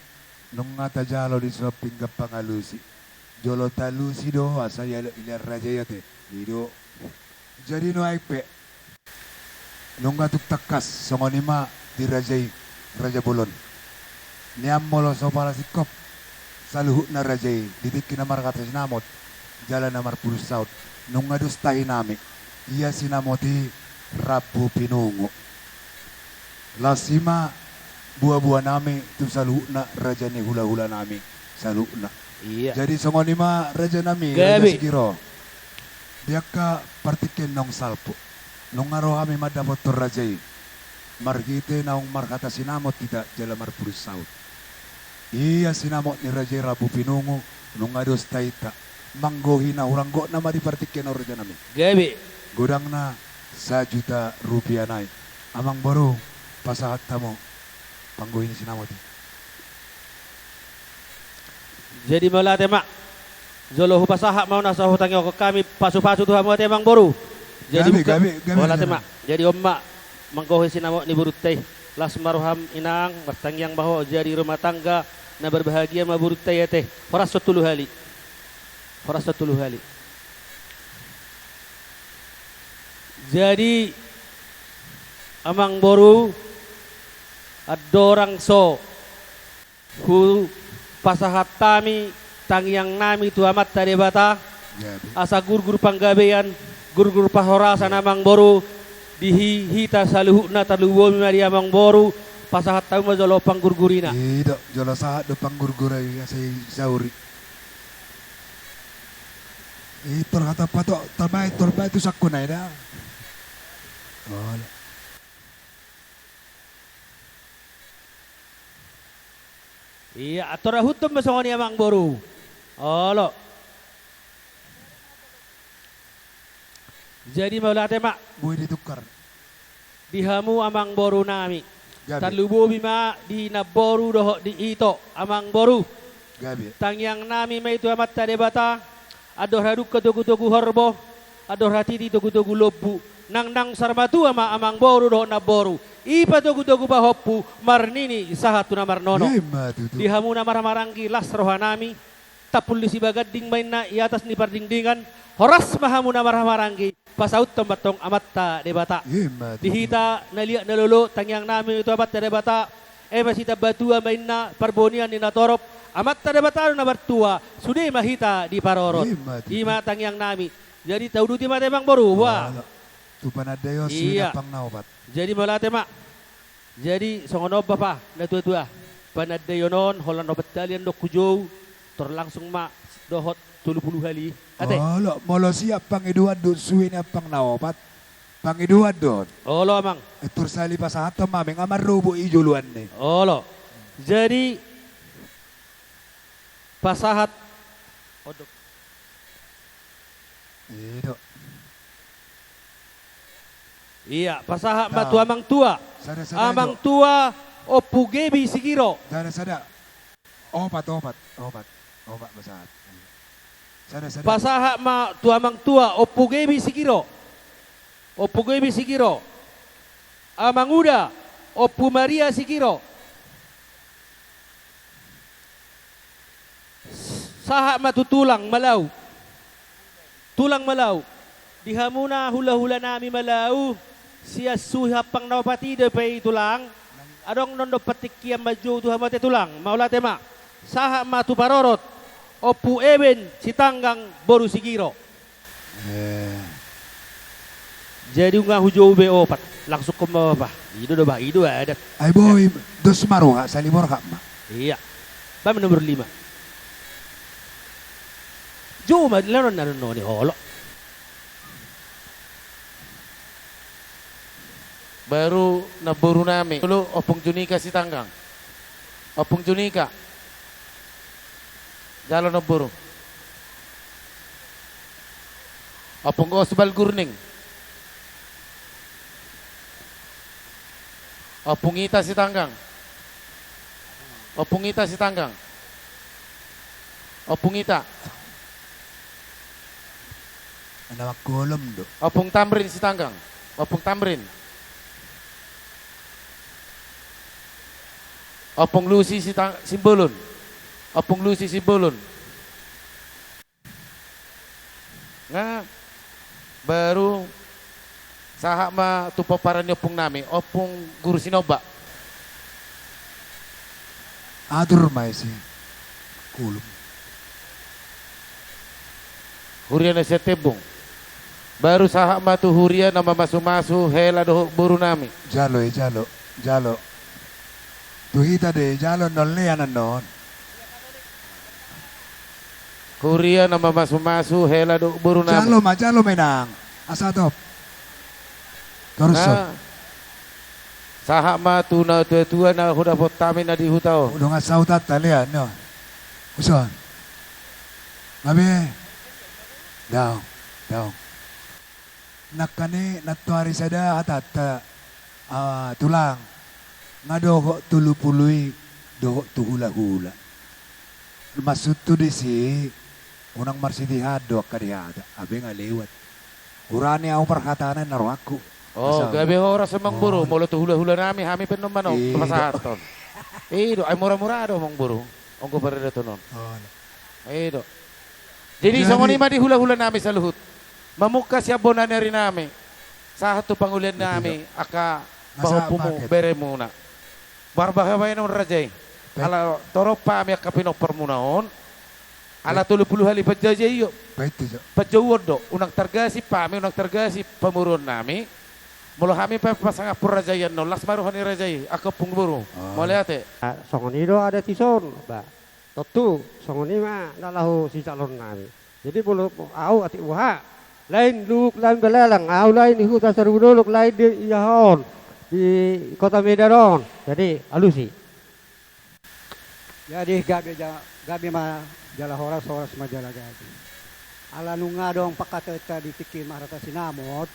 nunga tajalo dison pinggan pangalusi, jolo taalusi do asa ialap, ialap raja i ate. Ido. Jadi nuaeng pe, nunga tung tangkas, songon i ma di raja i, raja bolon. Nian molo so pala singkop saluhutna raja i di tingki na marhata sinamot jala na marpudun saut, nunga dos tahinami. Ia sinamot i rambu pinungu. Las i ma buabuanami tu saluhutna raja ni hulahulanami saluhutna. Iya. Jadi songon i ma, rajanami, gabe, Raja Sigiro. Di angka partingkian naung salpu, nunga ro hami mandapothon raja i marhite naung marhata sinamot hita jala marpudun saut. Ia sinamot ni raja i rambu pinungu, nunga dos tahinta. Manggohi na hurang gokna ma di partingkian on, rajanami. Gabe. Godangna sajuta rupia nai. Amangboru, pasahat hamu panggohi ni sinamot i. Jadi mauliate ma. Jolo hupasahat ma on asa hutangihon hami pasupasu tu hamu ate, amangboru. Jadi gabe, buka, gabe, gabe, mauliate ma. Jadi on ma manggohi sinamot ni borunta i. Las ma roham, inang, martangiang ma ho jadi rumah tangga na berbahagia ma borunta i ate. Horashon tolu hali. Horashon tolu hali. Jadi, amangboru, andorang so hupasahat hami tangiangnami tu Amanta Debata, gabe, asa gurgur panggabean, gurgur parhorasan, amangboru, di hi-, hita saluhutna. Tarlumobi ma di amangboru, pasahat hamu ma jolo panggurgurina. Ido, jolo sahat do panggurgura i asa isauri. I tor hata patok, tor baen, tor baen tu sangkuna i da. Olo. Iya, atur ahuton ma songon i, amangboru. Olo. Jadi mauliate ma. Boi ditukar. Di hamu amangborunami. Gabe. Tarlumobi ma di namboru dohot di ito, amangboru. Gabe. Tangiangnami ma i tu Amanta Debata, andor hadungka togutogu horbo, andor hatiti togutogu lombu, nang naung saur matua ma amangboru dohot namboru. I patogutogu pahompu, marnini sahat tu na marnono. Ima tutu. Di hamu na marhahamaranggi, las rohanami. Tampul ni Sibaganding ma inna i atas ni pardingdingan, horas ma hamu na marhahamaranggi, pasauthon ma antong Amanta Debata. Ima tutu. Di hita na liat na lolo, tangiangnami tu Amanta Debata, eme sitambatua ma inna parbonian ni natorop, Amanta Debata do na martua, sude ma hita diparorot. Ima tutu. I ma tangiangnami. Jadi tauduti ma ate, amangboru, boa. Olo. Tu panandaion suhi, iya, nampang na opat. Jadi mauliate ma. Jadi, songon on bapa, na tuatua. Panandaion on, holan opat hali annon hujou, tor langsung ma dohot tolu pulu hali. Ate? Olo, molo siap pangidoan dohot suhi ni nampang na opat, pangidoan dohot. Olo, amang. Eh, tor sahali pasahathon ma, amang, nga marrobo i joloan ni. Olo. Jadi, pasahat. Odok. Ido. Iya, pasahat ma tu amang tua. Sada, sada, amang tua, Ompu Gebi Sigiro. Sada, sada. Opat, opat, opat. Opat pasahat. Sada, sada. Pasahat ma tu amang tua, Ompu Gebi Sigiro. Ompu Gebi Sigiro. Amang uda, Ompu Maria Sigiro. Sahat ma tu tulang Malau. Tulang Malau. Di hamuna hulahulanami Malau, sian suhi nampang na opat i dope i, tulang. Adong annon do partingkian manjou tu hamu ate, tulang. Mauliate ma. Sahat ma tu parorot, Ompu Eben Sitanggang boru Sigiro. Eh. Jadi nunga hujou be opat, langsung hon ma bapa. Ido do bah, ido adat. Ai boi, dos ma roha, sali borhat ma. Iya. Baen ma nomor lima. Juma lehonon na noni holo. Baru namboru nami. Dulu Ompung Junika Sitanggang. Ompung Junika. Jalo namboru. Ompung Osbal Gurning. Ompung Ita Sitanggang. Ompung Ita Sitanggang. Ompung Ita. Anak kolom do. Ompung Tamrin Sitanggang. Ompung Tamrin. Ompung Lusi Sitang-, Simbolon. Ompung Lusi Simbolon. Nga, baru sahat ma tu pomparan ni ompung nami, Ompung Guru Sinombak. Atur ma isi. Kulum. Huria na sian Tembung. Baru sahat ma tu huria na mamasumasu hela dohot boru nami. Jalo, eh, jalo, jalo. Tu hita do, eh, jalo, nol lean annon. Huria na mamasumasu hela dohot boru nami. Jalo ma, jalo ma inang. Asa top. Torus. Nah, sahat ma tu natuatua na hudapot hami na di huta on. Dongan sahuta ta lean, no. Uson. Babe. Daong, daong. Nangkin i nantoari sada hatanta, ah, tulang. Nga dohot tolu pulu i dohot tu hulahula. Maksudhu disi, unang marsitihan do angka di hata, abe nga lewat. Hurani ahu parhatana na rohangku. Oh, gabe horas amang boru, molo tu hulahula nami, hami pe annon manang pasahathon. I do, ai mura-mura do amang boru, anggo paradaton on. I do. Jadi songon i ma di hulahula nami saluhut. Mamungka sian bona ni ari nami. Sahat tu pangulian nami, angka pahompumu, beremuna. Marbahen ma inna raja i. Ala torop hami angka pinomparmuna on. Ala tolu pulu hali panjajai i. Panjouon do. Unang targasip hami, unang targasip pamoruon nami. Molo hami pe pasangaphon raja i annon, las ma roha ni raja i, angka ompung boru. Mauliate. Songon i do adat i son, ba. Tontu songon i ma na laho sijaloon nami. Jadi molo ahu atik boha, lain luwuk lain belalang, ahu lain di huta Saribu Dolok, lain di aha on, di Kota Medan on. Jadi alusi. Jadi gabe ja-, gabe ma jala horas, horas ma jala gabe. Ala nunga adong pangkataion ta di tingki marhata sinamot,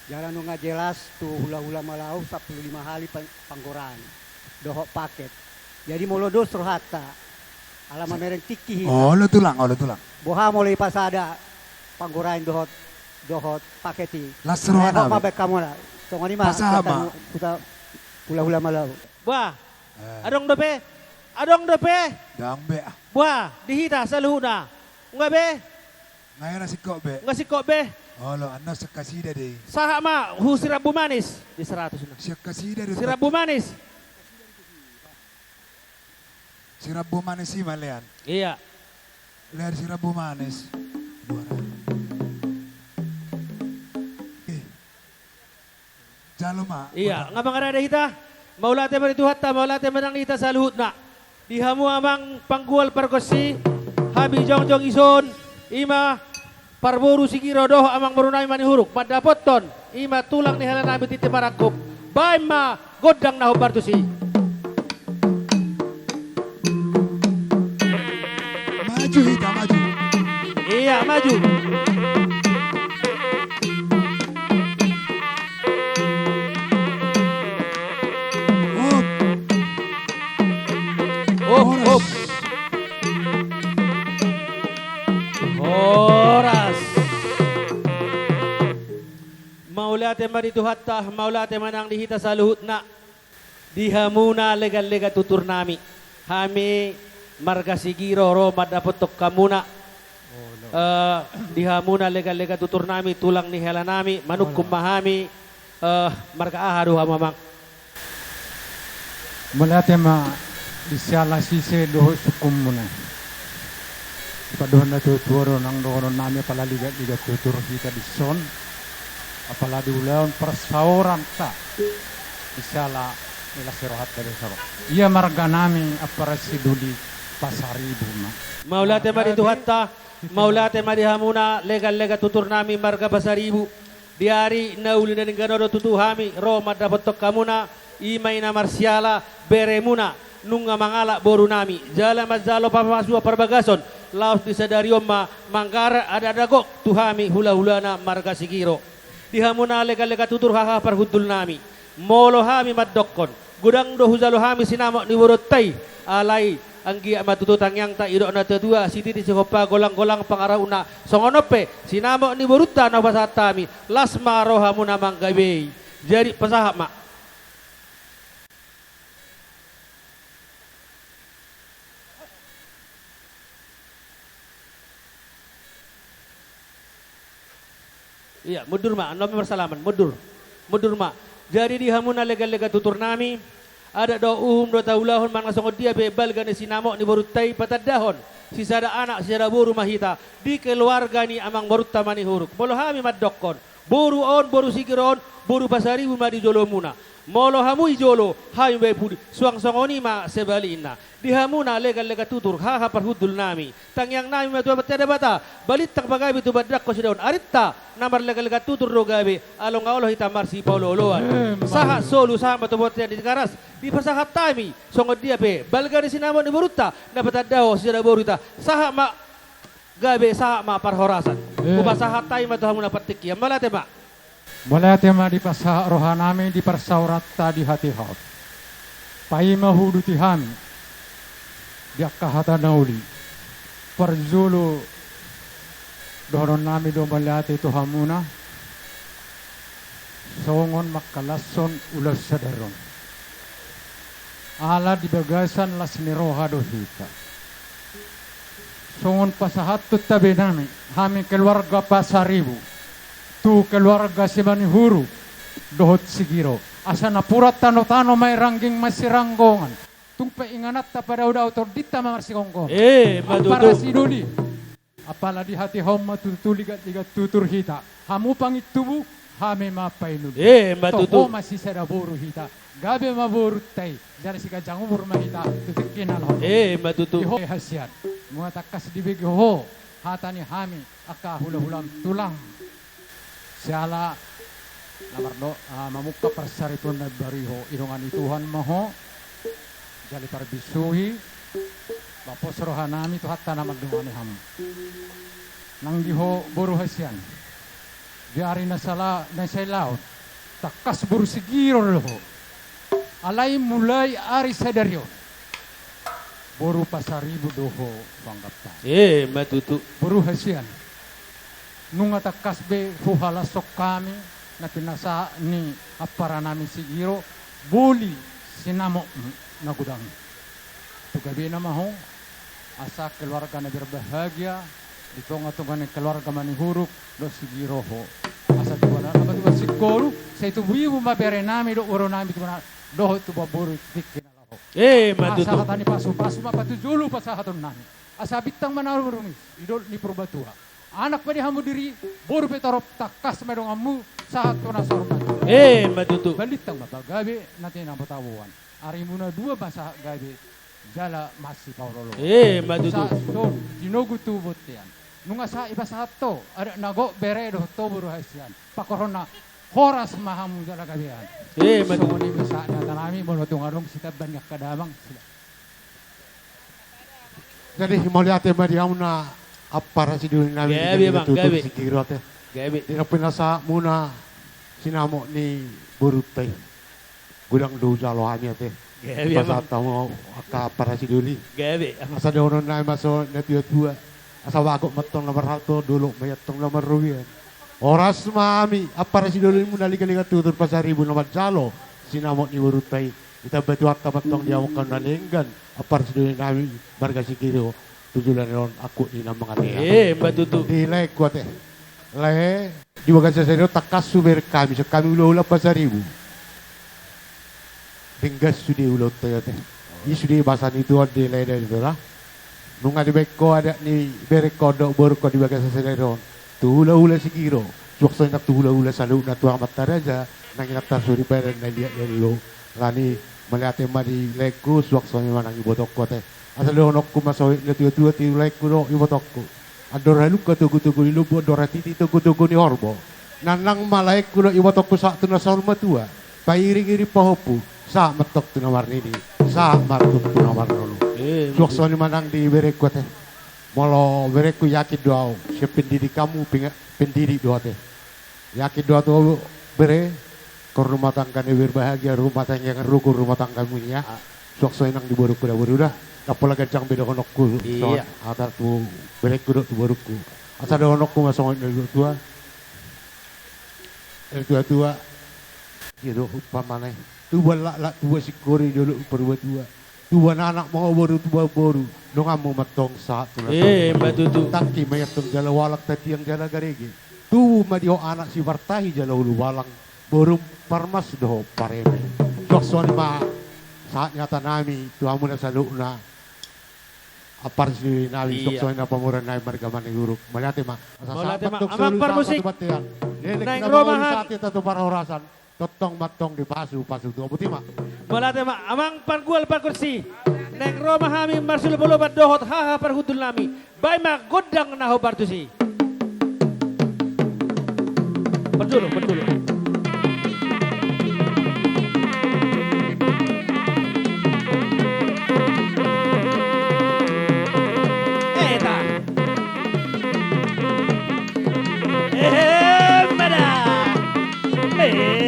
jala nunga jelas tu hulahula Malau sampulu lima hali pang-, panggoraan dohot paket. Jadi molo dos rohanta, ala mamereng tingki hita. Olo tulang, olo tulang. Boha molo ipasada panggoraan dohot, dohot paket i. Las roha nami. Baen hamu na. Songon i ma. Pasahat ma. Huta hulahula Malau. Bah. Adong dope? Adong dope? Adong be. Bah, di hita saluhutna. Nga be? Nga hea na singkop be. Nga singkop be. Olo, annon sian kasida do i. Sahat ma hu si Rambu Manis. Di seratus na. Sian kasida do i. Si Rambu Manis. Si Rambu Manis i ma lean. Iya. Lean si Rambu Manis. Buara. Eh. Jalo ma. Iya, nga mangarade hita. Mauliate ma di Tuhanta, mauliate ma nang di hita saluhutna. Di hamu amang panggual pargonsi, hami jongjong i son, i ma parboru Sigiro dohot amang boru nami Manihuruk, mandapothon i ma tulang ni hela nami tintin marangkup. Baen ma gondang na hombar tusi. Maju hita, maju. Iya, maju. Hop. Hop, hop. Horas. Mauliate ma di Tuhanta, mauliate ma nang di hita saluhutna. Di hamuna legan-legan tutur nami. Hami marga Sigiro ro mandapothon hamuna. Eh, di hamuna legan-legan tutur nami, tulang ni hela nami, manungkun ma hami, eh, marga aha do hamu amang? Mauliate ma di siala sise dohot sungkunmuna. Padohan na tuatua do nang dohonon nami, apala ligat-ligat tutur hita dison. Apala di ulaon parsaoranta di siala Las ni rohanta be saro. Ia marga nami Ampara Sidoli Pasaribu ma. Mauliate ma di Tuhanta, mauliate ma di hamuna legan-legan tutur nami marga Pasaribu. Di ari na uli na denggan on do tutu hami ro mandapothon hamuna, i ma i na marsiala beremuna, nunga mangalap boru nami, jala manjalo pasu-pasu parbagason, laos di sadari on ma manggarar adat na gok tu hami hula-hulana marga Sigiro. Di hamuna legan-legan tutur haha parhundul nami. Molo hami mandokkon, godang do hujalo hami sinamot ni borunta i, alai anggiat ma tutu tangiangta didok na tua-tua, sititi sihompa, golang-golang pangarahutna, songon on pe sinamot ni borunta na hupasahat hami, las ma rohamuna manggabei. Jadi pasahat ma. Ia, mundur ma, annon ma marsalaman, mundur. Mundur ma. Jadi di hamuna legan-legan tutur nami, adat dohot uhum do taulahon manang songon dia pe balga ni sinamot ni borunta i, patandahon sisada anak, sisada boru ma hita di keluarga ni amangborunta Manihuruk. Molo hami mandokkon, boru on, boru Sigiro on, boru Pasaribu ma di jolomuna. Molo hamu di jolo, hami ma di pudi, suang songon i ma sebalikna. Di hamuna legan-legan tutur, haha parhundul nami, tangiang nami ma tu Amanta Debata, balintang ma gabe tu bandangkon sidaon arinta, na marlegan-legan tutur do gabe, ala nga olo hita marsipaolo-oloan. Eh, ma- Sahat solu, sahat ma tu bontean di Tigaras, dipasahat hami songon dia pe balga ni sinamot ni borunta, na patandahon sisada boru hita, sahat ma gabe, sahat ma parhorasan. Eh. Hupasahat hami ma tu hamuna partingkian. Mauliate ma. Mauliate ma dipasahat roha nami di parsaoranta di hatiha on. Paima huuduti hami di angka hata na uli, parjolo dohonon nami do mauliate tu hamuna, songon mangkalashon ulaon sadari on. Ala di bagasan las ni roha do hita. Songon pasahathon tabe nami, hami keluarga Pasaribu, tu keluarga Simanihuruk dohot Sigiro, asa napuran tano-tano ma i, rangging masiranggongan, tung pe ingananta padao-dao, tondinta ma marsigomgoman. Eh, ma tutu. Ampara Sidoli. Apala di hatiha on ma tutu ligat-ligat tutur hita. Hamu pangintubu, hami ma painulu. Eh, ma tutu. Toho ma sisada boru hita. Gabe ma borunta i, jala siganjang umur ma hita tu tingki na laho. Eh, ma tutu. Di ho hasian. Nunga tangkas dibege ho hata ni hami angka hula-hula tulang. Siala na mardo-, ah, mamungka parsaripeon na imbaru i ho, idongani Tuhan ma ho, jala parbisuhi, ma pos roha nami Tuhanta na mandongani hamu. Nang di ho boru hasian, di ari na sala-, na sailaon, tangkas boru Sigiro do ho. Alai mulai ari sadari on, boru Pasaribu do ho panggapta. Eh, ma tutu. Boru hasian. Nunga tangkas be huhalashon hami na pinasahat ni ampara nami Sigiro, boli sinamot na godang. Tu gabena ma ho, asa keluarga na berbahagia di tonga-tonga ni keluarga Manihuruk dohot Sigiro ho. Asa tu bona na batu basingkoru, sai tubu-ibu ma bere nami dohot boru nami tu bona dohot tu boru tingki na laho. Eh, ma tutu. Asa hata ni pasu-pasu ma patujolo pasahaton nami. Asa bintang ma na rumurung i, di dolok ni Purbatua. Anak ma di hamu diri, boru pe torop, tangkas ma donganmu, sahat tu na saur matua. Eh, ma tutu. Balintang ma pagabe na tinabo-taboan. Arimuna dua ma sahat gabe, jala masipaolo-oloan. Eh, ma tutu. Sahat solu, tinogu tu bontean. Nunga sahat ipasahat ho adat na gok, bere dohot ho boru hasian. Pangkorhonna, horas ma hamu jala gabean. Eh, ma tutu. Songon i ma sahat ni hata nami, molo tung adong sitambaon ni angka damang. Jadi, mauliate ma di hamuna ampara Sidoli nami. Gabe, Bang, gabe. Di na pinasahatmuna sinamot ni borunta i, godang do hujalo hami ate. Gabe, Bang. Pasahat hamu angka ampara Sidoli. Gabe, Bang. Asa dohonon nami ma songon na tua-tua. Asa bagot ma antong na marhalto, dolok ma i antong na marrobean. Horas ma hami ampara Sidolimuna, liga-liga tutur Pasaribu na manjalo sinamot ni borunta i. Ditamba Tuhanta ma antong di hamu angka na denggan, ampara Sidoli nami marga Sigiro, tu joloan on angkup ni na mangalehon. Eh, ma tutu. Di laengku ate. Lae, di bagasan sadari on tangkas hubereng hami, sian hami hula-hula Pasaribu. Denggan sude ulaonta i ate. I sude basa ni Tuhan di lae-lae ni Tuhan. Nunga dibaen ho adat ni berengkon dohot borungkon di bagasan sadari on tu hula-hula Sigiro, suang songon i nang tu hula-hula saluhutna, tu amanta raja nang inanta soripada na liat-liat i. Alani Mauliate ma di laengku, suang songon i ma nang ibotongku ate. Asa dohononku ma songon i na tua-tua tu laengku dohot ibotongku. Andor halumpang togu-togu ni lombu, andor hatiti togu-togu ni horbo. Nanang ma laengku dohot ibotongku sahat tu na saur matua. Pairing-iring pahompu, sahat ma antong tu na marnini, sahat ma antong tu na marnono. Eh, suang songon i ma nang di berengku ate. Molo berengku, yakin do au, sian pendidikanmu, pendidik do ate. Yakin do au tu bere, kau rumah tangganya berbahagia, rumah tangganya rukun, rumah tanggamu nian. Suang songon i nang di borungku da boru da. Ndang pola ganjang be dohononku. Iya. Songon hata tu berengku dohot tu borungku. Asa dohononku ma songon i na tua-tua. Na tua-tua. Ia do umpamana i. Tubuan laklak, tubuan singkoru, jolo parua tua. Tubuan anak ma ho boru, tubuan boru. Donganmu ma antong sahat tu na sahat. Eh, ima tutu. Tangki ma i antong jala ualang, tangiang jala garege. Tubu ma di ho anak sipartahi jala ulubalang. Borum parmas dohot pareme. Suang songon i ma sahat ni hatanami tu hamuna saluhutna. Ampar si nami. Iya. Suang songon i na pamoruon nami marga Manurung. Mauliate ma. Asa sahat ma antong solu, sahat ma tu bontean. Mauliate ma. Leleng na mangolu, sahat hita tu parhorasan. Tongtong ma antong dipasu-pasu Tuhan. Boti ma. Mauliate ma, amang pargual pargonsi. Naeng ro ma hami marsiolop-olopan dohot haha parhundul nami. Baen ma gondang na hombar tusi. Parjolo, parjolo. Eta. Ehe, mada. Eh.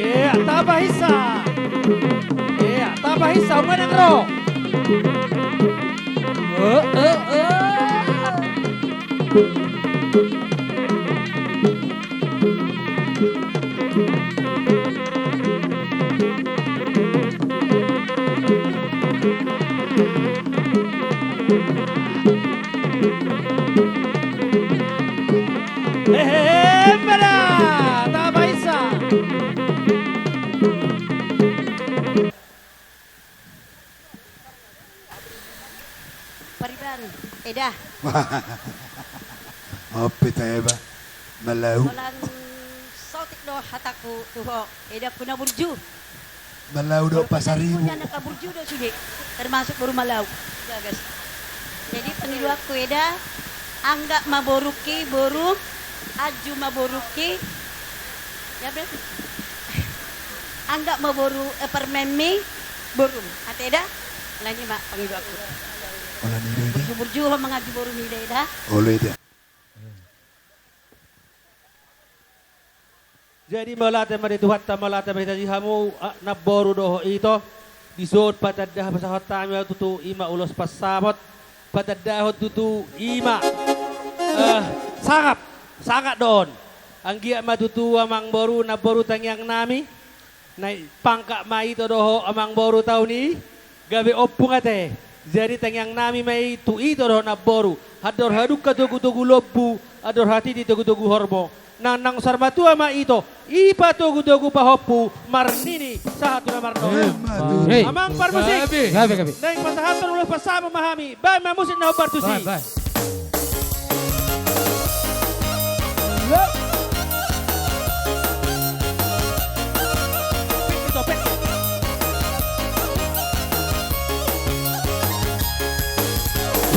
Eh, tamba hisa. Eh, tamba hisa, umai nang ro. Eh, eh, eh. Hehehe, mada, tamba hisa. Pariban, Eda. Ope ta eba, Malau. Holan saotik do hatangku tu ho, Edangku na burju. Malau do Pasaribu. Anak burju do sude, termasuk boru Malau. Gagas. Jadi pangidoanku, Eda, anggap ma borungki borum, anju ma borungki. Ya, berarti. Anggap ma boru, eh, parumaenmi borum. Ate Eda, alani ma pangidoanku. Alani do, Eda. Burju-burju ho manganju borum, Eda, Eda. Olo, Eda. Jadi mauliate ma di Tuhanta, mauliate ma hita di hamu, ah, namboru dohot ito. Dison patanda pasahaton nami ma tutu, i ma ulos pansamot. Patandahon tutu i ma, eh, sangap, sangap do on. Anggiat ma tutu amangboru, namboru tangiang nami. Naik pangkat ma ito dohot amangboru taon i, gabe ompung ate. Jadi tangiang nami ma i tu ito dohot namboru. Andor halumpang togu-togu lombu, andor hatiti togu-togu horbo. Nang, nang saur matua ma ito, i patogutogu pahompu marnini sahat tu na marnono. Emma tutu. Hei. Amang parmusik. Gabe. Gabe, gabe. Naeng pasahathon ulos pansamot ma hami, baen ma musik na hombar tusi. Baen, baen.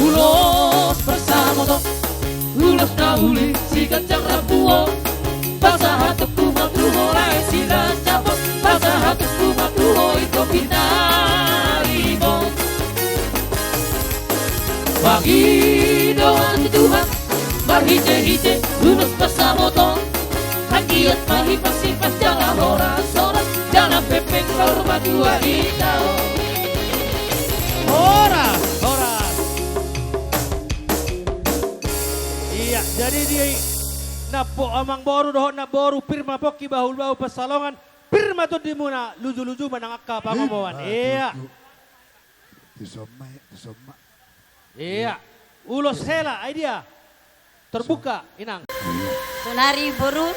Ulos pansamot on, ulos na uli siganjang rambu on. Pasahatonku ma tu ho lae siganjang on, pasahatonku ma tu ho ito pinaribot. Pangidoan tu Tuhan marhitehite ulos pansamot on. Anggiat ma hipas-hipas jala horas-horas jala pepeng saur matua hita on. Horas, horas. Ia, jadi di namboru, amangboru dohot namboru, pir ma pongki bahulbahul pansalongan, pir ma tondimuna, lujuluju ma nang angka pangomoan. Emma tutu. Ia. Tuson ma, tuson ma. Ia. Ulos hela, ai dia. Terbuka, Inang. Sonari boru,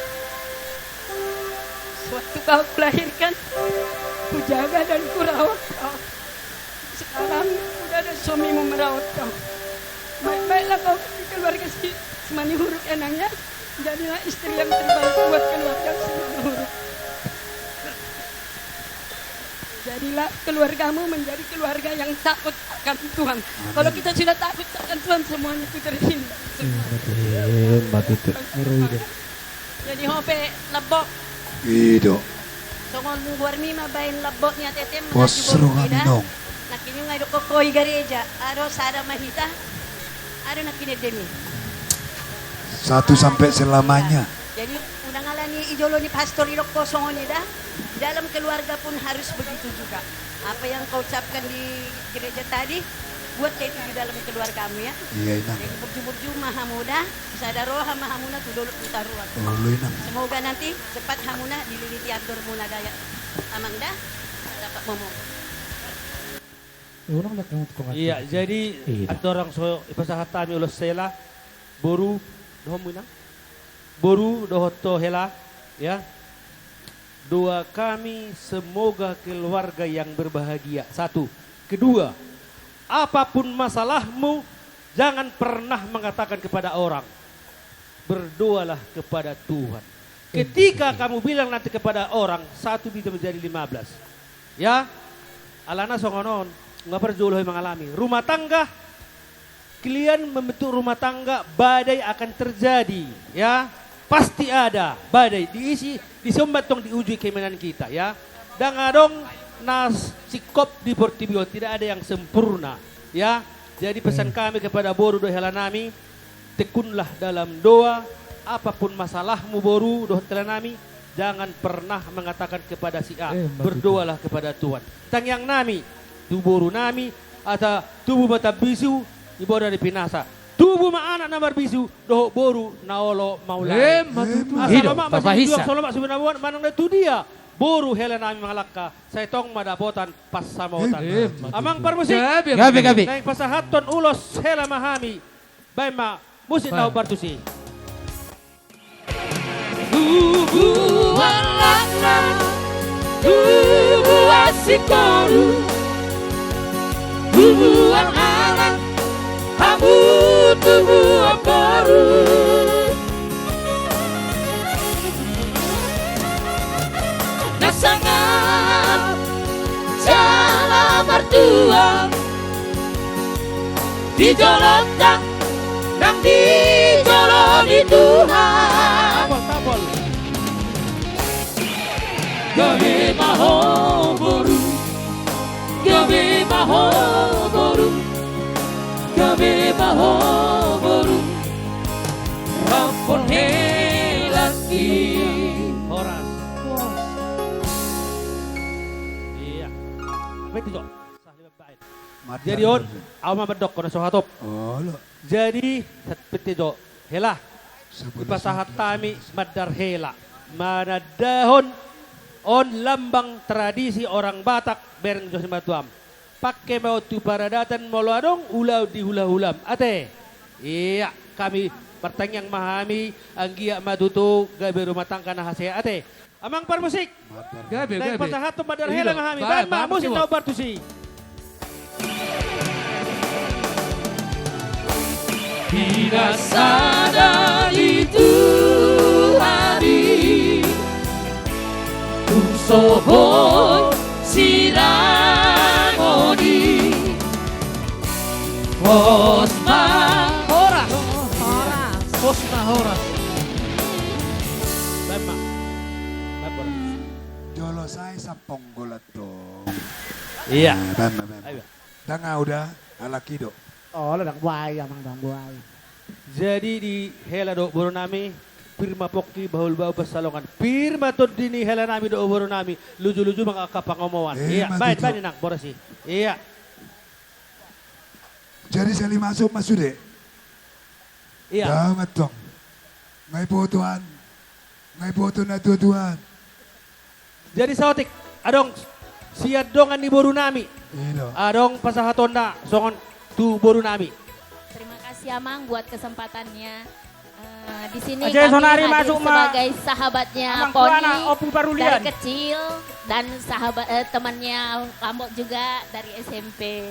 sewaktu kau kulahirkan, kujaga dan kurawat kau. Sekarang udah ada suamimu merawat kau. Baik-baiklah kau di keluarga si Simanihuruk, Inang, ya. Jadilah istri yang terbaik buat keluarga Simanihuruk. Jadilah keluargamu menjadi keluarga yang takut akan Tuhan. Amin. Kalau kita sudah takut akan Tuhan, semuanya itu terhindar. Iya, betul. Iya, betul. Jadi ho pe lambok. I do. Songon goarmi ma baen lambok ni ateatem. Pos ro hami, Nong. Nangkining nga didok ho i gareja, aro sada ma hita, aro nangkining demi. Satu sampai selamanya. Jadi unang alani i jolo ni pastor didok ho songon i da. Di dalam keluarga pun harus begitu juga. Apa yang kau ucapkan di gereja tadi, buat itu di dalam keluargamu, ya. Iya, Inang. Jadi burju-burju ma hamu da, sada roha ma hamuna tu dolok tu toruan. Olo, Inang. Semoga nanti cepat hamuna dililiti andormuna da, ya, Amang da, dapat momo. Iya, jadi andorang so dipasahat hami ulos hela, boru dohot hamu, Inang. Boru dohot ho hela, ya. Doa kami semoga keluarga yang berbahagia. Satu. Kedua, apapun masalahmu, jangan pernah mengatakan kepada orang. Berdoalah kepada Tuhan. Ketika kamu bilang nanti kepada orang, satu bisa menjadi lima belas. Ya, alana songon on, nunga parjolo hami mangalami. Rumah tangga, kalian membentuk rumah tangga, badai akan terjadi, ya. Pasti ada badai, diisi, di somba tong diuji keimanan kita, ya. Ndang adong na singkop di portibi on, tidak ada yang sempurna, ya. Jadi pesan kami kepada boru dohot hela nami, tekunlah dalam doa, apapun masalahmu boru dohot hela nami, jangan pernah mengatakan kepada si A, berdoalah kepada Tuhan. Tangiang nami tu boru nami, asa tubu ma tambisu, ibana di pinasa. Tubu ma anak na marbisu, dohot boru na olo maulai. Asa lomak ma sijuang, so lomak sibinaboan, manang na tu dia boru hela nami mangalangka, sai tong ma dapotan pansamotan. Amang parmusik. Gabe, gabe. Naeng pasahathon ulos hela ma hami. Baen ma musik na hombar tusi. Tubuan langlang, tubuan singkoru, tubuan anak, hamu tubuan boru. Na sangap jala martua di jolonta nang di jolo ni Tuhan. Gabe ma ho boru, gabe ma ho boru, gabe ma ho boru. Ramphon hela i. Horas. Iya. Jadi on, au ma mandok na so hatop. Jadi, sat pete jo, hela. Dipasahat hami mandar hela. Manandahon on lambang tradisi orang Batak, bereng jo simatuam. Pake ma on tu paradatan molo adong ulaon di hulahulam. Ate. Iya, kami Martangiang ma hami, anggiat ma tutu gabe rumah tangga na hasea ate. Amang parmusik. Gabe, gabe. Pasahathon mandar hela ma hami. Baen ma musik na hombar tusi. Di na sada di Tuhan i, tung so boi sinangoni. Pos ma. Horas. Horas. Pos ma horas. Baen ma. Baen ma horas. Jolo sai sampung golat dong. Iya. Baen ma, baen ma. Ayo. Ndang au da, halak i do. Olo, ndang buai, amang, ndang buai. Jadi di hela do boru nami, pir ma pongki bahul bahu pansalongan. Pir ma tondi ni hela nami do boru nami, luju-luju ma angka pangomoan. Iya, baen, baen inang, boras i. Iya. Jadi sali masuk ma sude. Iya. Ndang antong. Nga iboto an. Nga iboto na tua-tua an. Jadi saotik, adong sian dongan ni boru nami. Iya do. Adong pasahatonna songon tu boru nami. Terima kasih, Amang, buat kesempatannya. Eh, di sini kami hadir sebagai sahabatnya Poni dari kecil dan sahabat, eh, temannya Lambok juga dari S M P.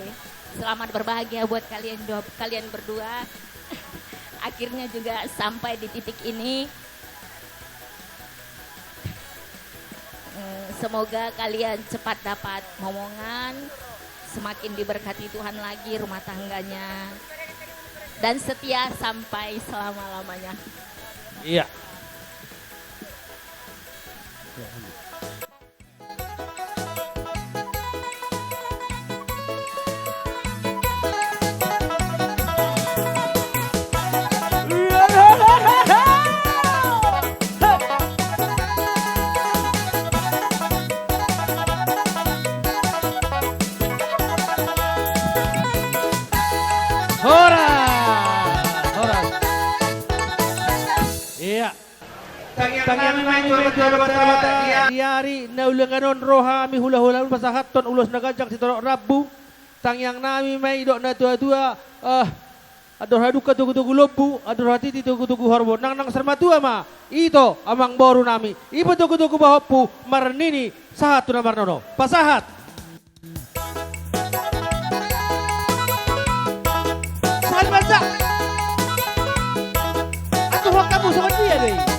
Selamat berbahagia buat kalian dua, kalian berdua. Akhirnya juga sampai di titik ini. Eh, semoga kalian cepat dapat momongan, semakin diberkati Tuhan lagi rumah tangganya, dan setia sampai selama-lamanya. Iya. Horas! Horas! Iya. Tangiang nami ma i tu Amanta Debata, di ari na ualusan on ro hami hula-hula on pasahathon ulos na ganjang sitorop rambu. Tangiang nami ma i dohot na tua-tua, eh, andor hadungka togu-togu lombu, andor hatiti togu-togu horbo, nang, nang saur matua ma ito amang boru nami, i pe togu-togu pahompu marnini sahat tu na marnono. Pasahat. Sahat ma, Cak. Atuhon hamu songon dia do i.